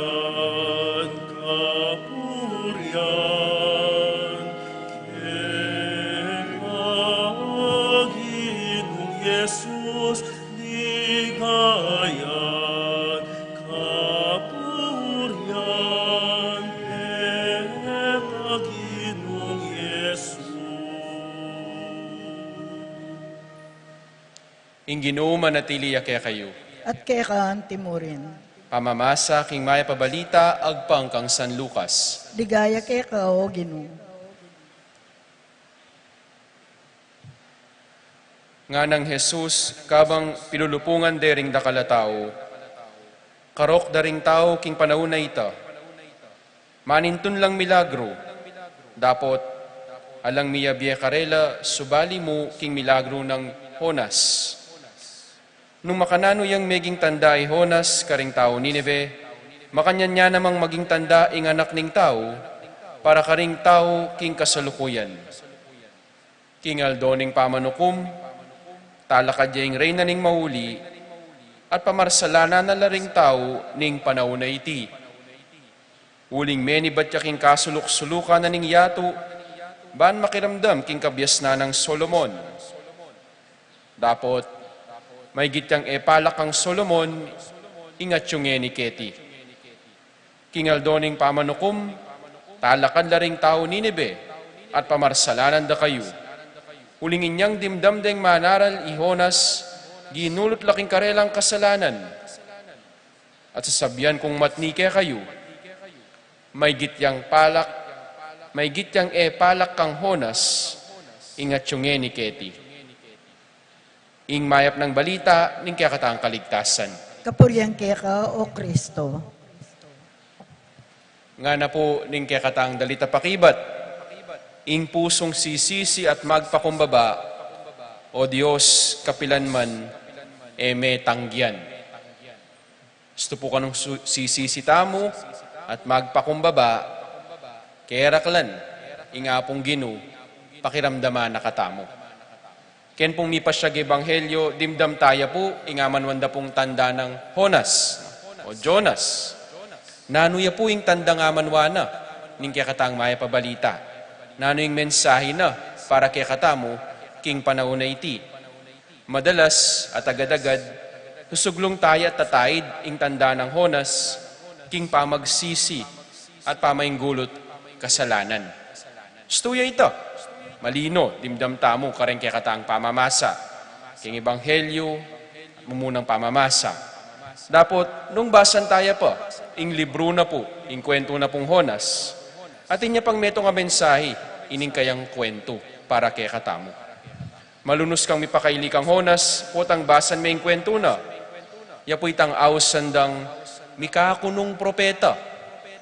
at kapurian keka, Ginung Jesus, ligaya at kapurian keka, Ginung Jesus. Ing Ginu manatili ya kekayu. At keka antimurin. Pamamasa king Mayap a Balita agpang kang San Lucas. Ligaya keka, O Ginu. Nganang Jesus, kabang pilulupungan de ring dakal a tau, karok da ring tau king panaun a ita, manintun lang milagru, dapot alang miyabie karela subali mu king milagru nang Jonas. Nung makananu yang meging tanda i Jonas karing taung Ninive, makanyan ya namang maging tanda ing Anak ning Tau para karing tau king kasalukuyan. King aldo ning pamanukum, talakad ya ing Reyna ning mauli, at pamarsalanan na la ring tau ning panaun a iti. Uling menibat ya king kasuluk-sulukan na ning yatu, ban makiramdam king kabiasnan nang Solomon. Dapot maygit yang e pala kang Solomon ing atyu ngeni keti. King aldo ning pamanukum, talakad la ring taung Ninive at pamarsalanan da kayu. Uling inyang dimdam deng manaral i Jonas, ginulut la king karelang kasalanan. At sasabian kung matni kekayu, maygit yang palak, maygit yang e palak kang Jonas, ing atyu ngeni keti. Ing mayap nang balita ning kekatang kaligtasan. Kapurian keka, O Kristo. Ngana pu ning kekatang dalit a pakibat, ing pusung sisisi at magpakumbaba, O Dios, kapilan man e me tanggian. Istu pu kanung su-, sisisi tamu at magpakumbaba, keraklan, ing Apung Ginu, pakiramdaman na katamu. Ken pung mipasyag ebanghelyo, dimdam taya pu ing amanuan da pung tanda nang Jonas, o Jonas. Nanu ya pu ing tanda ngan amanuan na ning kekatang mayap a balita? Nanu ing mensahe na para kekatamu king panaun a iti? Madalas at agad-agad, susuglung taya at tataid ing tanda nang Jonas king pamagsisi at pamainggulut kasalanan. Istu ya ita. Malino, dimdam tamu kareng kekatang pamamasa king ebanghelyo, mumunang pamamasa. Dapot, nung basan taya pa ing libru na pu, ing kuwentu na pung Jonas, atin ya pang metung a mensahe ining kayang kuwentu para kekatamu. Malunus kang mipakaili kang Jonas, potang basan me ing kuwentu na. Ya pu itang ausan dang mikakunung propeta,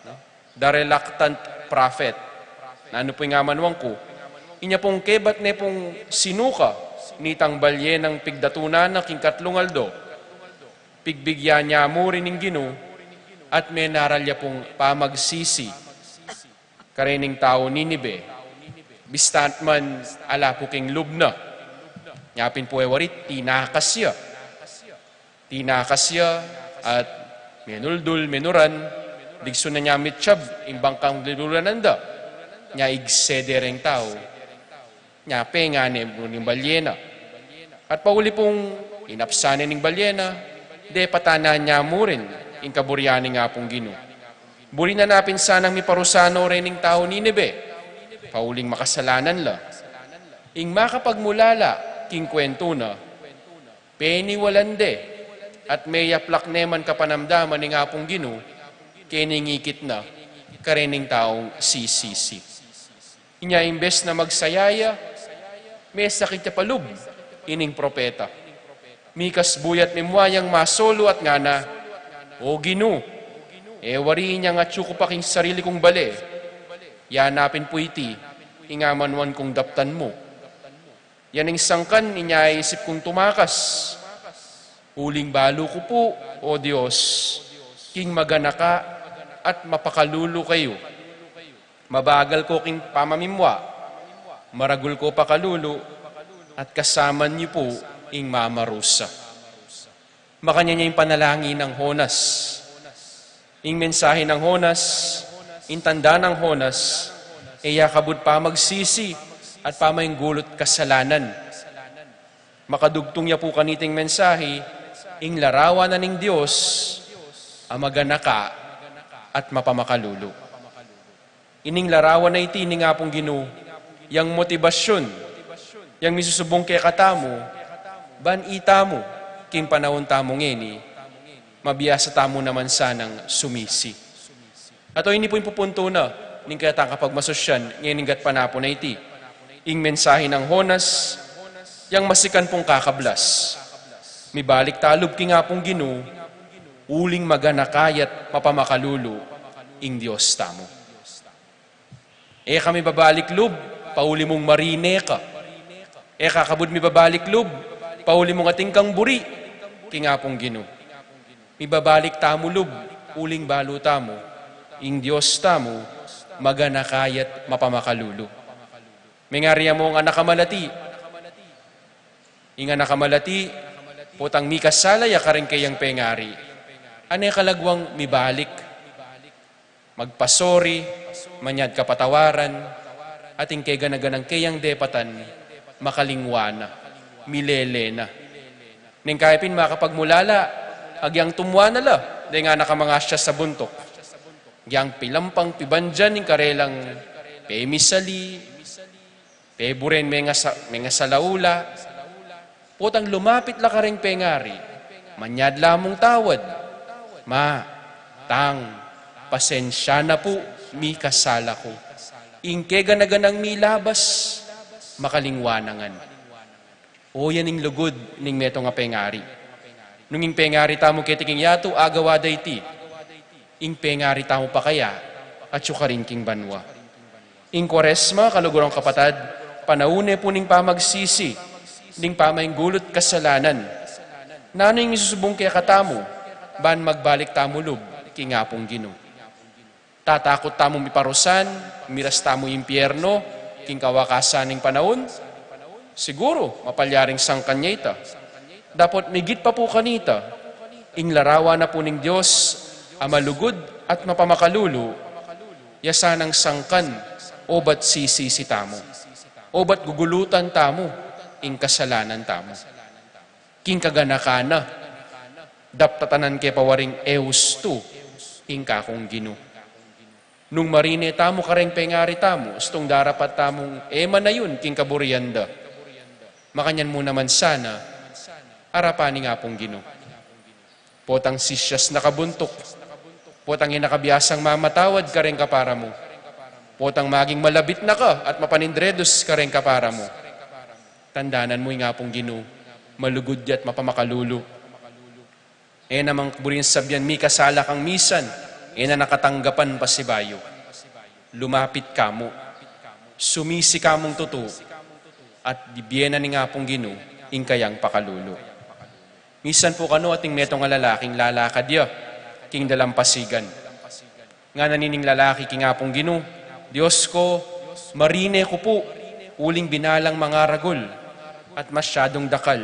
no? The reluctant prophet. Nanu pu ing amanuan ku? Inya pung kebat ne pung sinuka nitang balye nang pigdatunan na king katlung aldo, pigbigyan ya mu rin ning Ginu at menaral ya pung pamagsisi karening taung Ninibe, bista't man ala pu king lub na. Nya pin pu e wari, tinakas ya. Tinakas ya at menuldul, menuran, digsu na nya mityab ing bangkang lululanan da. Nya igse de reng tau. Nya pengan ne mu ring balye na. At pauli pung inapsan ne ning balye na, depatan na nya mu rin ing kaburian ning Apung Ginu. Buri na na pin sanang miparusa no rening taung Ninibe, pauling makasalanan la. Ing makapagmulala king kuwentu na, peniwalan de at meyaplak ne man kapanamdaman ning Apung Ginu, keni ing ikit na karening taung sisisi. Inya imbes na magsaya ya, mesakit ya pa lub ining propeta. Mikasbu ya't mimua yang masolu at ngana, "O Ginu, e wari inyang atyu ku pa king sarili kung bale, ya na pin pu iti ing amanuan kung daptan mu. Yan ing sangkan inya isip kung tumakas. Uling balu ku pu, O Dios, king maganaka at mapakalulu kayu. Mabagal ko king pamamimua, maragul ko pakalulu, at kasaman yu pu ing mamarusa." Makanyan ya ing panalangin nang Jonas. Ing mensahe nang Jonas, ing tanda nang Jonas, e ya kabud pamagsisi at pamainggulut kasalanan. Makadugtung ya pu kaniting mensahe, ing larawan na ning Dios a maganaka at mapamakalulu. Ining larawan a iti ning Apung Ginu, yang motibasyun, yang misusubung kekatamu, ban itamu, king panaun tamu ngeni, mabiasa tamu naman sanang sumisi. At o ini pu ing pupuntu na ning kekatang kapagmasusyan ngening gatpanapun a iti. Ing mensahe nang Jonas, yang masikan pung kakablas. Mibalik ta lub king Apung Ginu, uling maganaka ya't mapamakalulu ing Dios tamu. E ka mibabalik lub, pauli mung marine ka. E ka kabud mibabalik lub, pauli mung atin kang buri king Apung Ginu. Mibabalik tamu lub, uling balu tamu, ing Dios tamu, maganaka ya't mapamakalulu. Mengari ya mu ing anak a malati. Ing anak a malati, potang mikasala ya karing keyang pengari, ane kalagwang mibalik, magpasori, manyad kapatawaran, at ing kegana-ganang keyang depatan, makalingwa na, milele na. Neng kaya pin makapagmulala, agyang tumua na la deng anak a mangasyas a buntuk. Agyang pilampang pibandian ing karelang pemisali, peburen mengasa-, mengasalaula, potang lumapit la kareng pengari, manyad la mung tawad. Ma, Tang, pasensya na pu, mikasala ku. Ing keganaganang milabas, makalingwa na ngan. O, yan ing lugud ning metung a pengari. Nung ing pengari tamu keti king yatu, agawa da iti, ing pengari tamu pa kaya atyu karin king banua. Ing Kuaresma, kalugurang kapatad, panaun ne pu ning pamagsisi, ning pamainggulut kasalanan. Nanu ing isusubung kekatamu ban magbalik tamu lub king Apung Ginu? Tatakut tamu miparusan, miras tamu impierno king kawakasan ning panaun? Siguru, mapalyaring sangkan ya ita. Dapot migit pa pu kanita, ing larawan na pu ning Dios a malugud at mapamakalulu, ya sanang sangkan obat sisisi tamu, obat gugulutan tamu ing kasalanan tamu. King kaganakan na, daptatan ke pa waring e ustu ing kakung Ginu. Nung marine tamu kareng pengari tamu, ustung darapat tamung e manayun king kaburian da, makanyan mu naman sana arapan ning Apung Ginu. Potang sisyas na kabuntuk, potang e na kabiasang mamatawad kareng kapara mu, potang maging malabit na ka at mapanindredus kareng kapara mu, tandanan mu ing Apung Ginu, malugud ya at mapamakalulu. E na mang buring sabyan mikasala kang misan, e na na katanggapan pasibayu. Lumapit ka mu, sumisi ka mung tutu, at bibie na ning Apung Ginu ing kayang pakalulu. Misan pu kanu ating metung a lalaking lalakad ya king dalampasigan. Ngana nining lalaki king Apung Ginu, Dios ku, marine ku pu, uling binalang mangaragul, at masyadung dakal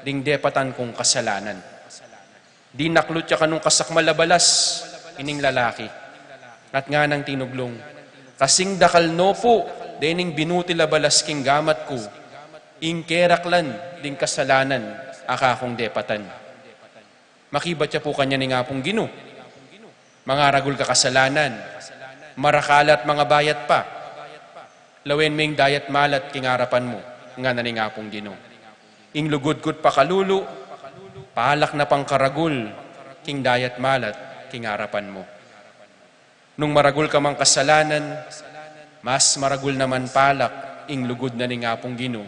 ding depatan kung kasalanan. Dinaklut ya kanung kasakmal a balas ining lalaki, at nganang tinuglung, kasing dakal no pu dening binutil a balas king gamat ku, ing keraklan ding kasalanan a kakung depatan. Makibat ya pu kanyan ning Apung Ginu, mangaragul ka kasalanan, marakal at mangabayat pa. Lawen me ing dayat malat king arapan mu, ngana ning Apung Ginu. Ing lugud ku't pakalulu, palak na pang karagul king dayat malat king arapan mu. Nung maragul ka mang kasalanan, mas maragul naman palak ing lugud na ning Apung Ginu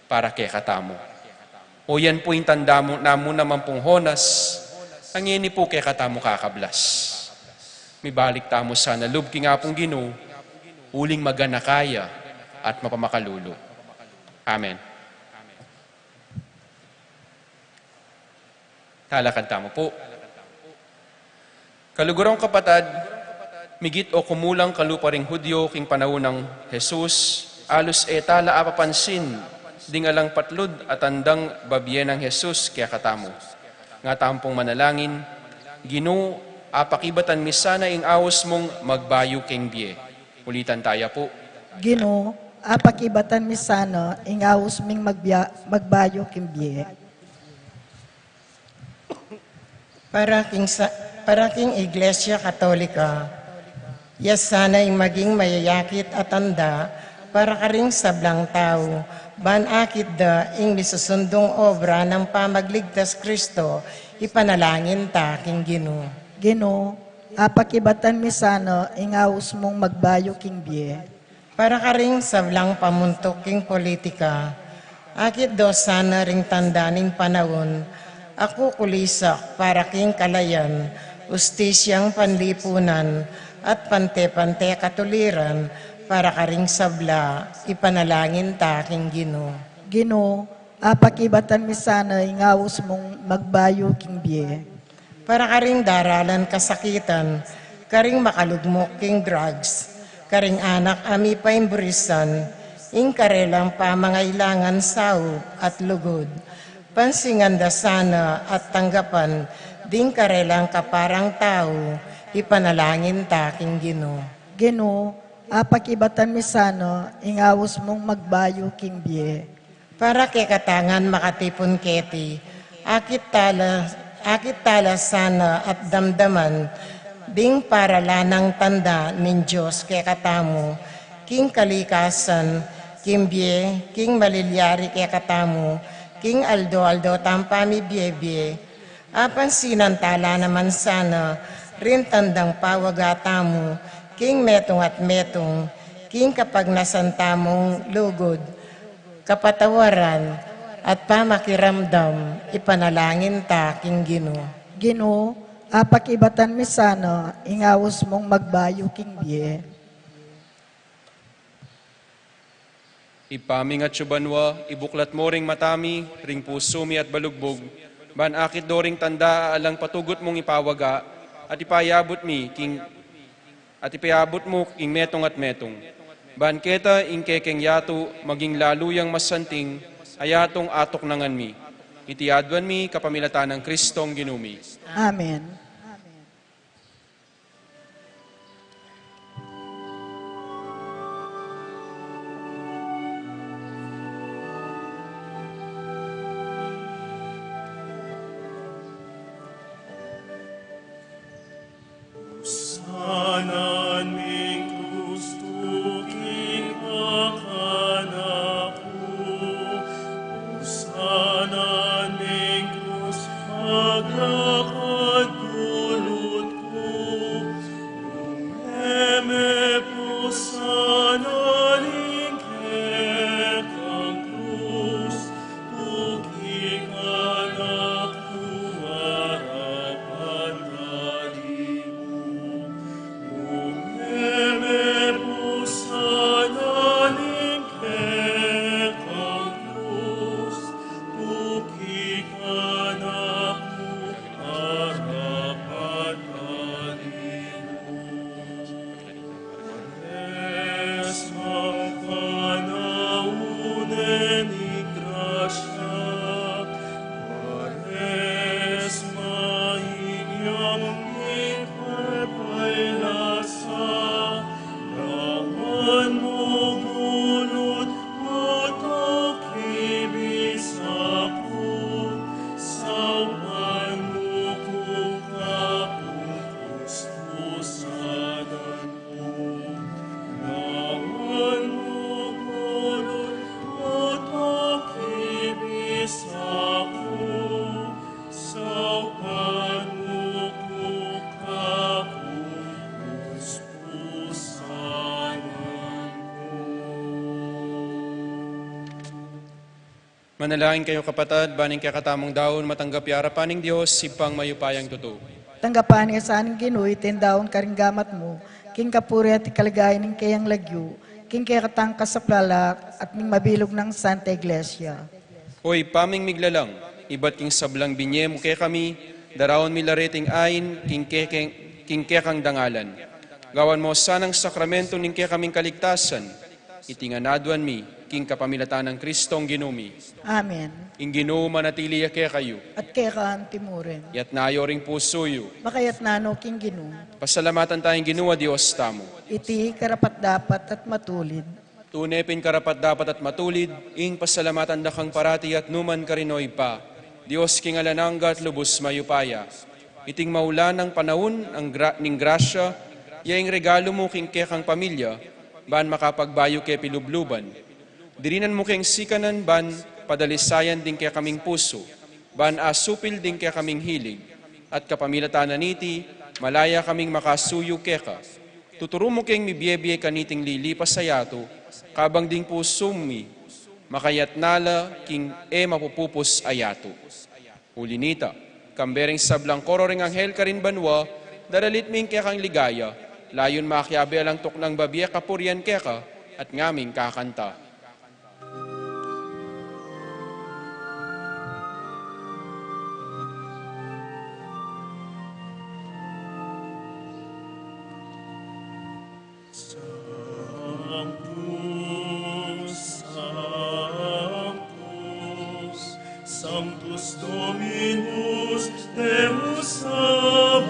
para kekatamu. O yan pu ing tanda mu, namu naman pung Jonas, a ngeni pu kekatamu kakablas. Mibalik tamu sana lub king Apung Ginu, uling maganaka ya at mapamakalulu. Amen. Talakad tamu pu. Kalugurang kapatad, migit o kumulang kalupa ring Hudyo king panaun nang Jesus, alus e tala apapansin ding alang patlud a tandang babie nang Jesus kekatamu. Nga tampung manalangin, Ginu, apakibatan mi sana ing aus mung magbayu king bie. Ulitan taya pu. Ginu, apakibatan mi sana ing aus ming magbia-, magbayu king bie. Para king sa-, para king Iglesia Katolika, ya sana ing maging mayayakit a tanda para karing sablang tau, ban akit da ing misusundung obra nang pamagligtas Kristo, ipanalangin ta king Ginu. Ginu, apakibatan mi sana ing aus mung magbayu king bie. Para karing sablang pamuntuk king politika, akit do sana ring tanda ning panaun a kukulisak para king kalayan, ustisyang panlipunan, at pante-pante katuliran para karing sabla, ipanalangin ta king Ginu. Ginu, apakibatan mi sana ing aus mung magbayu king bie. Para karing daralan kasakitan, karing makalugmuk king drugs, karing anak a mipaimburisan, ing karelang pamangailangan saup at lugud. Pansingan da sana at tanggapan ding karelang kaparang tau, ipanalangin ta king Ginu. Ginu, apakibatan mi sana ing aus mung magbayu king bie. Para kekatang makatipun keti, akit tala, akit tala sana at damdaman ding paralanang tanda ning Dios kekatamu, king kalikasan, king bie, king malilyari kekatamu, king aldo-aldo tang pamibie-bie, Apansinan tala naman sana ring tandang pawaga tamu king metung at metung, king kapagnasan tamung lugud, kapatawaran, at pamakiramdam, ipanalangin ta king Ginu. Ginu, apakibatan mi sana ing aus mung magbayu king bie. Ibpa mi, atsu ka banua, ibuklat mu ring mata mi, ring pusu mi at balugbug, ban akit do ring tanda a alang patugut mung ipawaga, at ipayabut mi king, at ipayabut mu king metung at metung. Ban keta ing kekeng yatu maging lalu yang masanting, a yatung atuknangan mi. Iti aduan mi kapamilatan nang Kristong Ginu mi. Amen. Usanan ming krus, tukik kanaku. Usanan ming krus, maglakad gulut ku. Nung e me pu sana ning kekang krus, tukik kanaku arapan dali mu. Nung e me pu sana ning kekang krus, tukik kanaku arapan dali mu. Pares mang panaun ning grasya, pares mang inyang mikapayasa, lawan mu gulut mu tukibis aku, saupan mu ku kapung kuskusanan. Manalangin kayu, kapatad, ban ing kekatamung daun matanggap ya arapan ning Dios, Ibpang mayupayang tutu. Tanggapan na sa ning Ginu iting daun karing gamat mu, king kapurian at kaligayan ning keyang lagyu, king kekatang kasaplalan at ning mabilug nang Santa Iglesia. O Ibpa ming miglalang, ibat king sablang binye mu kekami, daraun mi la reting ain king kekeng, king kekang dangalan. Gawan mu sanang sakramentu ning kekaming kaligtasan, iti ngan aduan mi king kapamilatan nang Kristong Ginu mi. Amen. Ing Ginu manatili ya kekayu. At keka anti mu rin. Iyatas yu ring pusu yu. Makayatas no king Ginu. Pasalamatan taya ing Ginu a Dios tamu. Iti karapat-dapat at matulid. Tune pin karapat-dapat at matulid ing pasalamatan da kang parati at nukarin man, O Ibpa, Dios king alang angga at lubus mayupaya. Iting maulan a panaun ning gra-, ning grasya, ya ing regalu mu king kekang pamilya, ban makapagbayu ke pilubluban. Dirinan mu keng sikanan ban padalisayan ding kekaming pusu, ban asupil ding kekaming hilig, at kapamilatan na niti, malaya kaming makasuyu keka. Tuturu mu keng mibie-bie kaniting lilipas a yatu, kabang ding pusu mi, makayatas na la king e mapupupus a yatu. Uli nita, kambe ring sablang koro ring anghel karin banua, daralit mi ing kekang ligaya, layun makiabe alang tuknang babie kapurian keka, at ngaming kakanta. Sanctus, Sanctus, Sanctus Dominus Deus Sabaoth,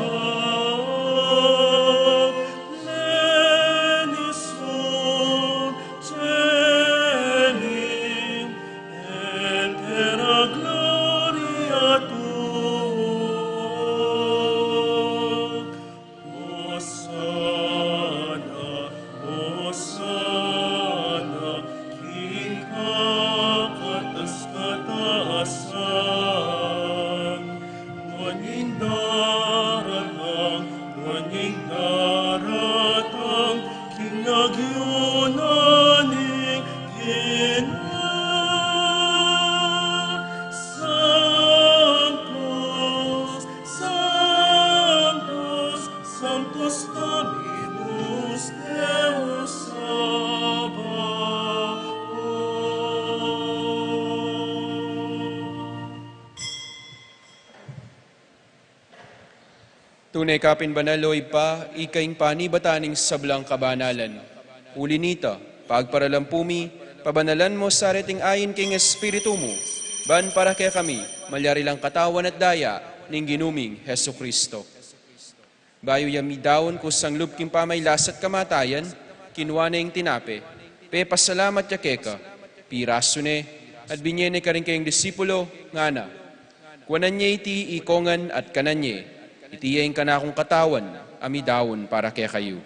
plenius sunt caeli et terra gloria tua. Hosanna, Nune ka pin banal, o Ibpa, ika ing panibatan ning sablang kabanalan. Uli na nita, pagparalampu mi, pabanalan mu sa reting ain king Espiritu mu, ban para kekami malyari lang katawan at daya ning Ginu ming Jesucristo. Bayu ya midaun kusang lub king pamailas at kamatayan, kinua ne ing tinape, pepasalamat ya keka, pirasu ne, at binye ne karing kayang disipulo, ngana: Kuanan ye iti ikongan at kanan ye, iti ya ing kanakung katawan a midaun para kekayu.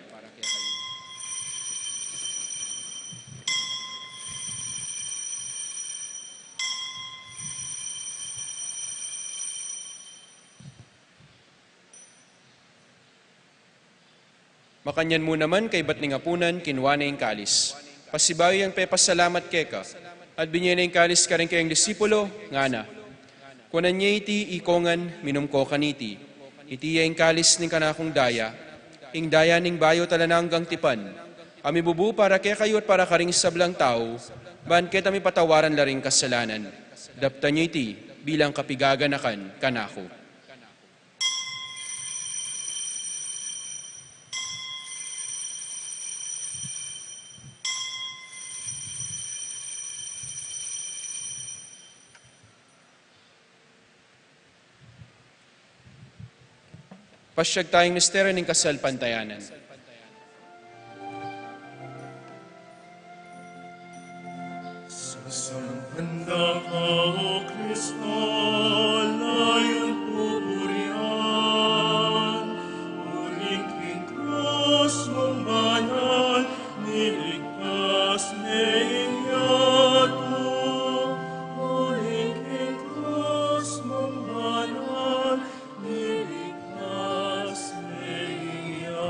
Makanyan mu naman kaybat ning apunan, kinua ne ing kalis, pasibayu yang pepasalamat keka, at binye ne ing kalis karing kayang disipulo, ngana: Kuanan ye iti ikongan, minum ko kaniti. Iti ya ing kalis ning kanakung daya, ing daya ning bayu at alang anggang tipan, a mibubu para kekayu at para karing sablang tau, ban keta mipatawaran la ring kasalanan. Daptan ye iti bilang kapigaganakan kanaku. Pasiag taya ing misteryu ning kasalpantayanan. Sasamban da ka, O Kristo, layun pupurian, uling king krus mung banal, miligtas ne ing yatu, uling king krus mung banal, miligtas ne ing yatu.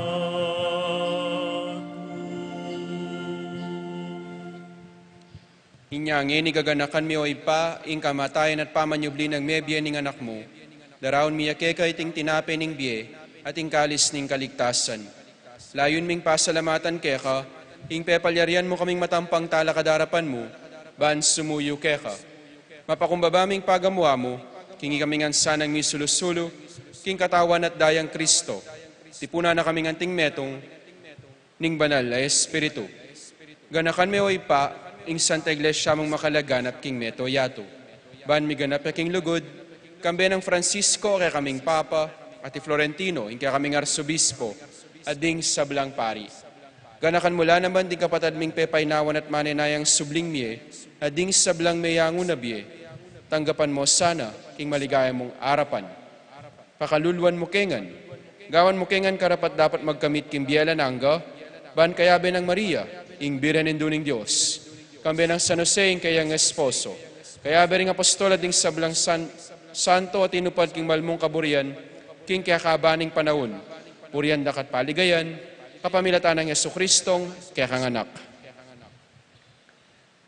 Inya ngeni gaganakan mi, O Ibpa, ing kamatayan at pamanyubli nang mebie ning Anak mu. Daraun mi ya keka iting tinape ning bie at ing kalis ning kaligtasan. Layun ming pasalamatan keka ing pepalyarian mu kaming matampang talakad king arapan mu, ban sumuyu keka. Mapakumbaba ming pagamu-amu king ikami ngan sanang misulu-sulu king katawan at dayang Kristo. Tipunan na kaming anting metung ning Banal a Espiritu. Ganakan me, O Ibpa, ing Santa Iglesia mung makalaganap king mabilug a yatu, ban miganap ya king lugud, kambe nang Francisco a kekaming Papa, at i Florentino ing kekaming Arsobispo, at ding sablang pari. Ganakan mu la naman ding kapatad ming pepainawan at manenayang subling mie, at ding sablang meyangu na bie. Tanggapan mu sana king maligaya mung arapan. Pakaluluan mu ke ngan. Gawan mu ke ngan karapat-dapat magkamit king bie alang angga, ban kayabe nang Maria, ing Birhen Indu ning Dios, kambe nang San Jose ing kayang esposo, kayabe ring apostol at ding sablang san-, santo a tinupad king malmung kaburian, king kekaban ning panaun, purian da ka at paligayan, kapamilatan nang Jesucristong kekang Anak.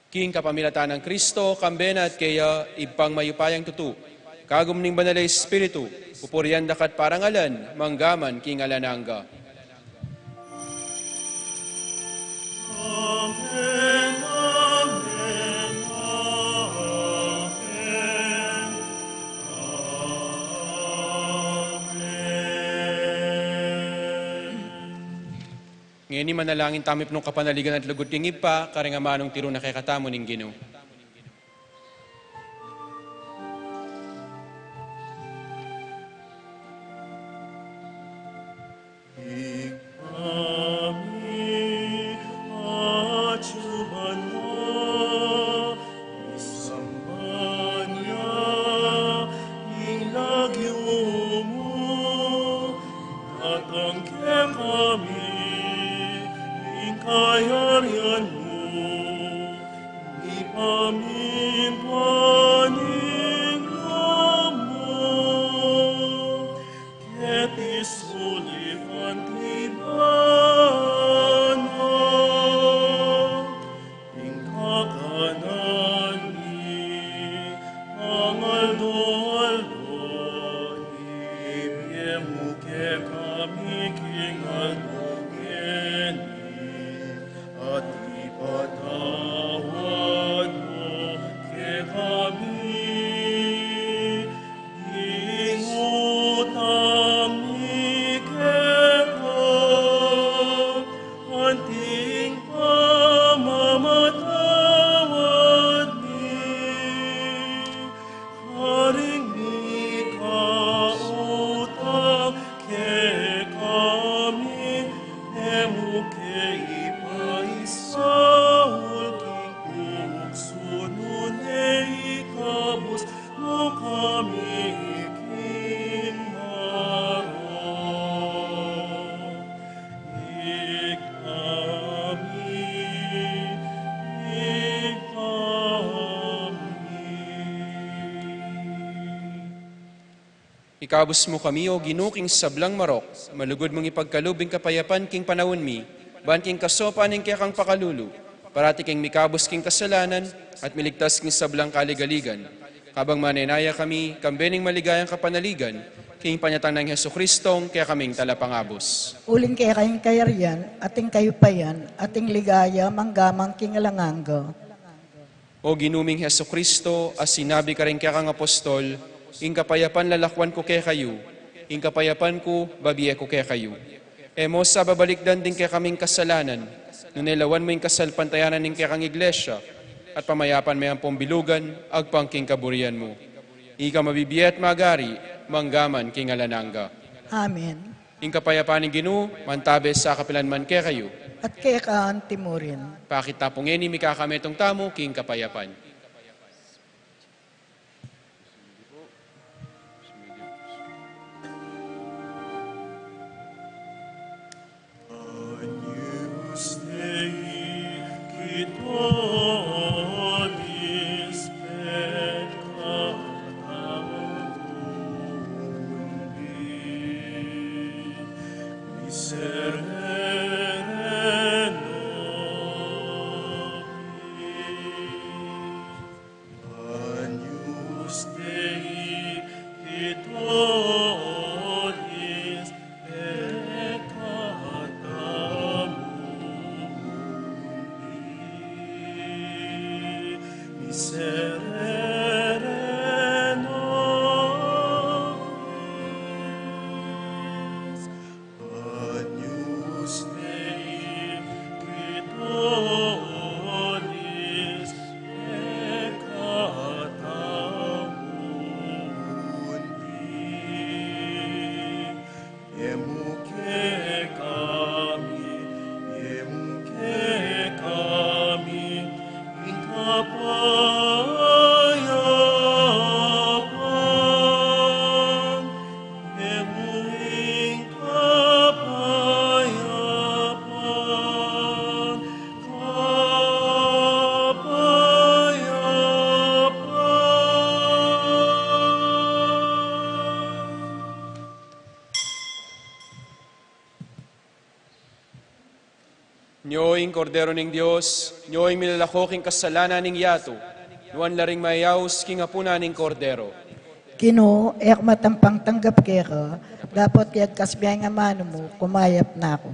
King kapamilatan nang Kristo, kambe na at keya, Ibpang mayupayang tutu, kagum ning Banal a Espiritu, pupurian da ka at parangalan, mangga man king alang angga. Amen, amen, amen. Amen. Ngeni manalangin tamu king kapanaligan at lugud king Ibpa, karing amanung tiru na kekatamu ning Ginu. Ibpa mi, atsu ka banua, misamban ya ing lagyu mu, datang kekami ing kayarian mu, mipamintuan ing lub mu keti sulip anti banua. Ing kakanan mi pang aldo-aldo, ibie mu kekami king aldo ngeni, at ipatawad mu Ipaisaul king tuksu, nune ikabus mu kami king marok. Ikami, ikami. Ikabus mu kami, O Ginu, king sablang marok, malugud mung ipagkalub ing kapayapan king panaun mi, ban king kasopan ning kekang pakalulu, parati kaming mikabus king kasalanan, at miligtas king sablang kaligaligan. Kabang manenaya kami, kambe ning maligayang kapanaligan, king panyatang nang Jesucristo, kekaming talapangabus. Uling keka ing kayarian, at ing kayupayan, at ing ligaya, mangga man king alang angga. O Ginu ming Jesucristo, a sinabi karing kekang apostol, ing kapayapan lalakwan ku kekayu, ing kapayapan ku babie ku kekayu. E mu sa babalikdan ding kekaming kasalanan, nune lawan mu ing kasalpantayanan ning kekang iglesia, at pamayapan me ampong bilugan, agpang king kaburian mu. Ika mabibie at magari, mangga man king alang angga. Amen. Ing kapayapan ning Ginu, mantabe sa kapilan man kekayu. At keka antimurin. Pakit ta pu ngeni, mikakametung tamu king kapayapan. Agnus Dei, qui tollis peccata mundi, miserere nobis. Agnus Dei, qui tollis peccata mundi, miserere nobis. Agnus Dei, qui tollis peccata mundi, emu cecami, emu cecami in capayapan. Nyo ing Kordero ning Dios, nyo ing milalako king kasalanan ning yatu. Nuan la ring mayaus king apunan ning Kordero. Ginu, e ku matampang tanggap keka, dapot iyagkas mu ing amanu mu, kumayap na ku.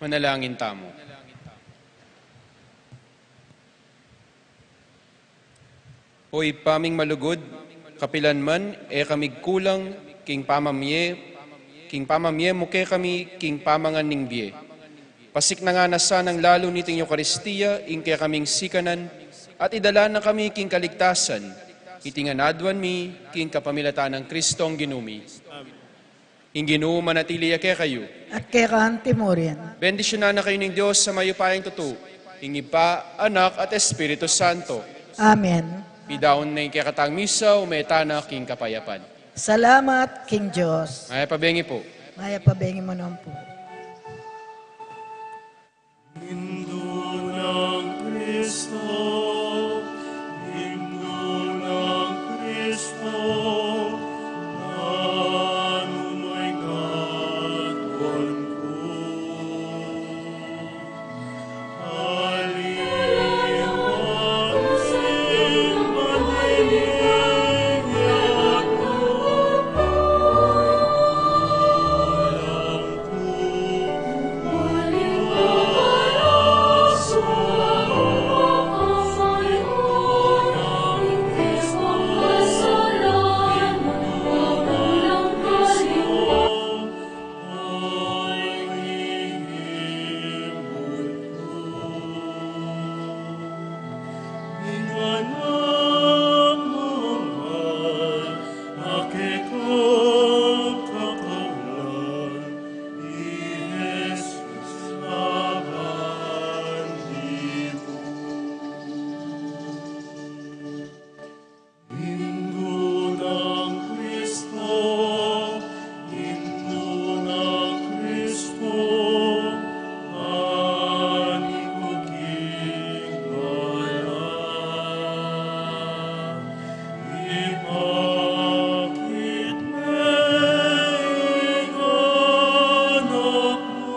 Manalangin tamu. O Ibpa ming malugud, kapilan man e kami kulang king pamamie, king pamamie mu kekami king pamangan ning bie. Pasiknangan na sana nang lalu niting Eukaristia ing kekaming sikanan, at idala na kami king kaligtasan. Iti ngan aduan mi king kapamilatan nang Kristong Ginu mi. Amen. Ing Ginu manatili ya kekayu. At keka antimurin. Bendisyunan na kayu ning Dios a mayupayang tutu, ing Ibpa, Anak, at Espiritu Santo. Amen. Pidaun na ing kekatang misa, ume tana king kapayapan. Salamat king Dios. Mayap a bengi pu. Mayap a bengi mu naman pu. Indu nang Kristo, Indu nang Kristo, nanu mu ing katwan ku. Aliwa sing maniligat ku, Indu nang Kristo, Indu nang Kristo, ani ku king ala, ipakit me ing anak mu.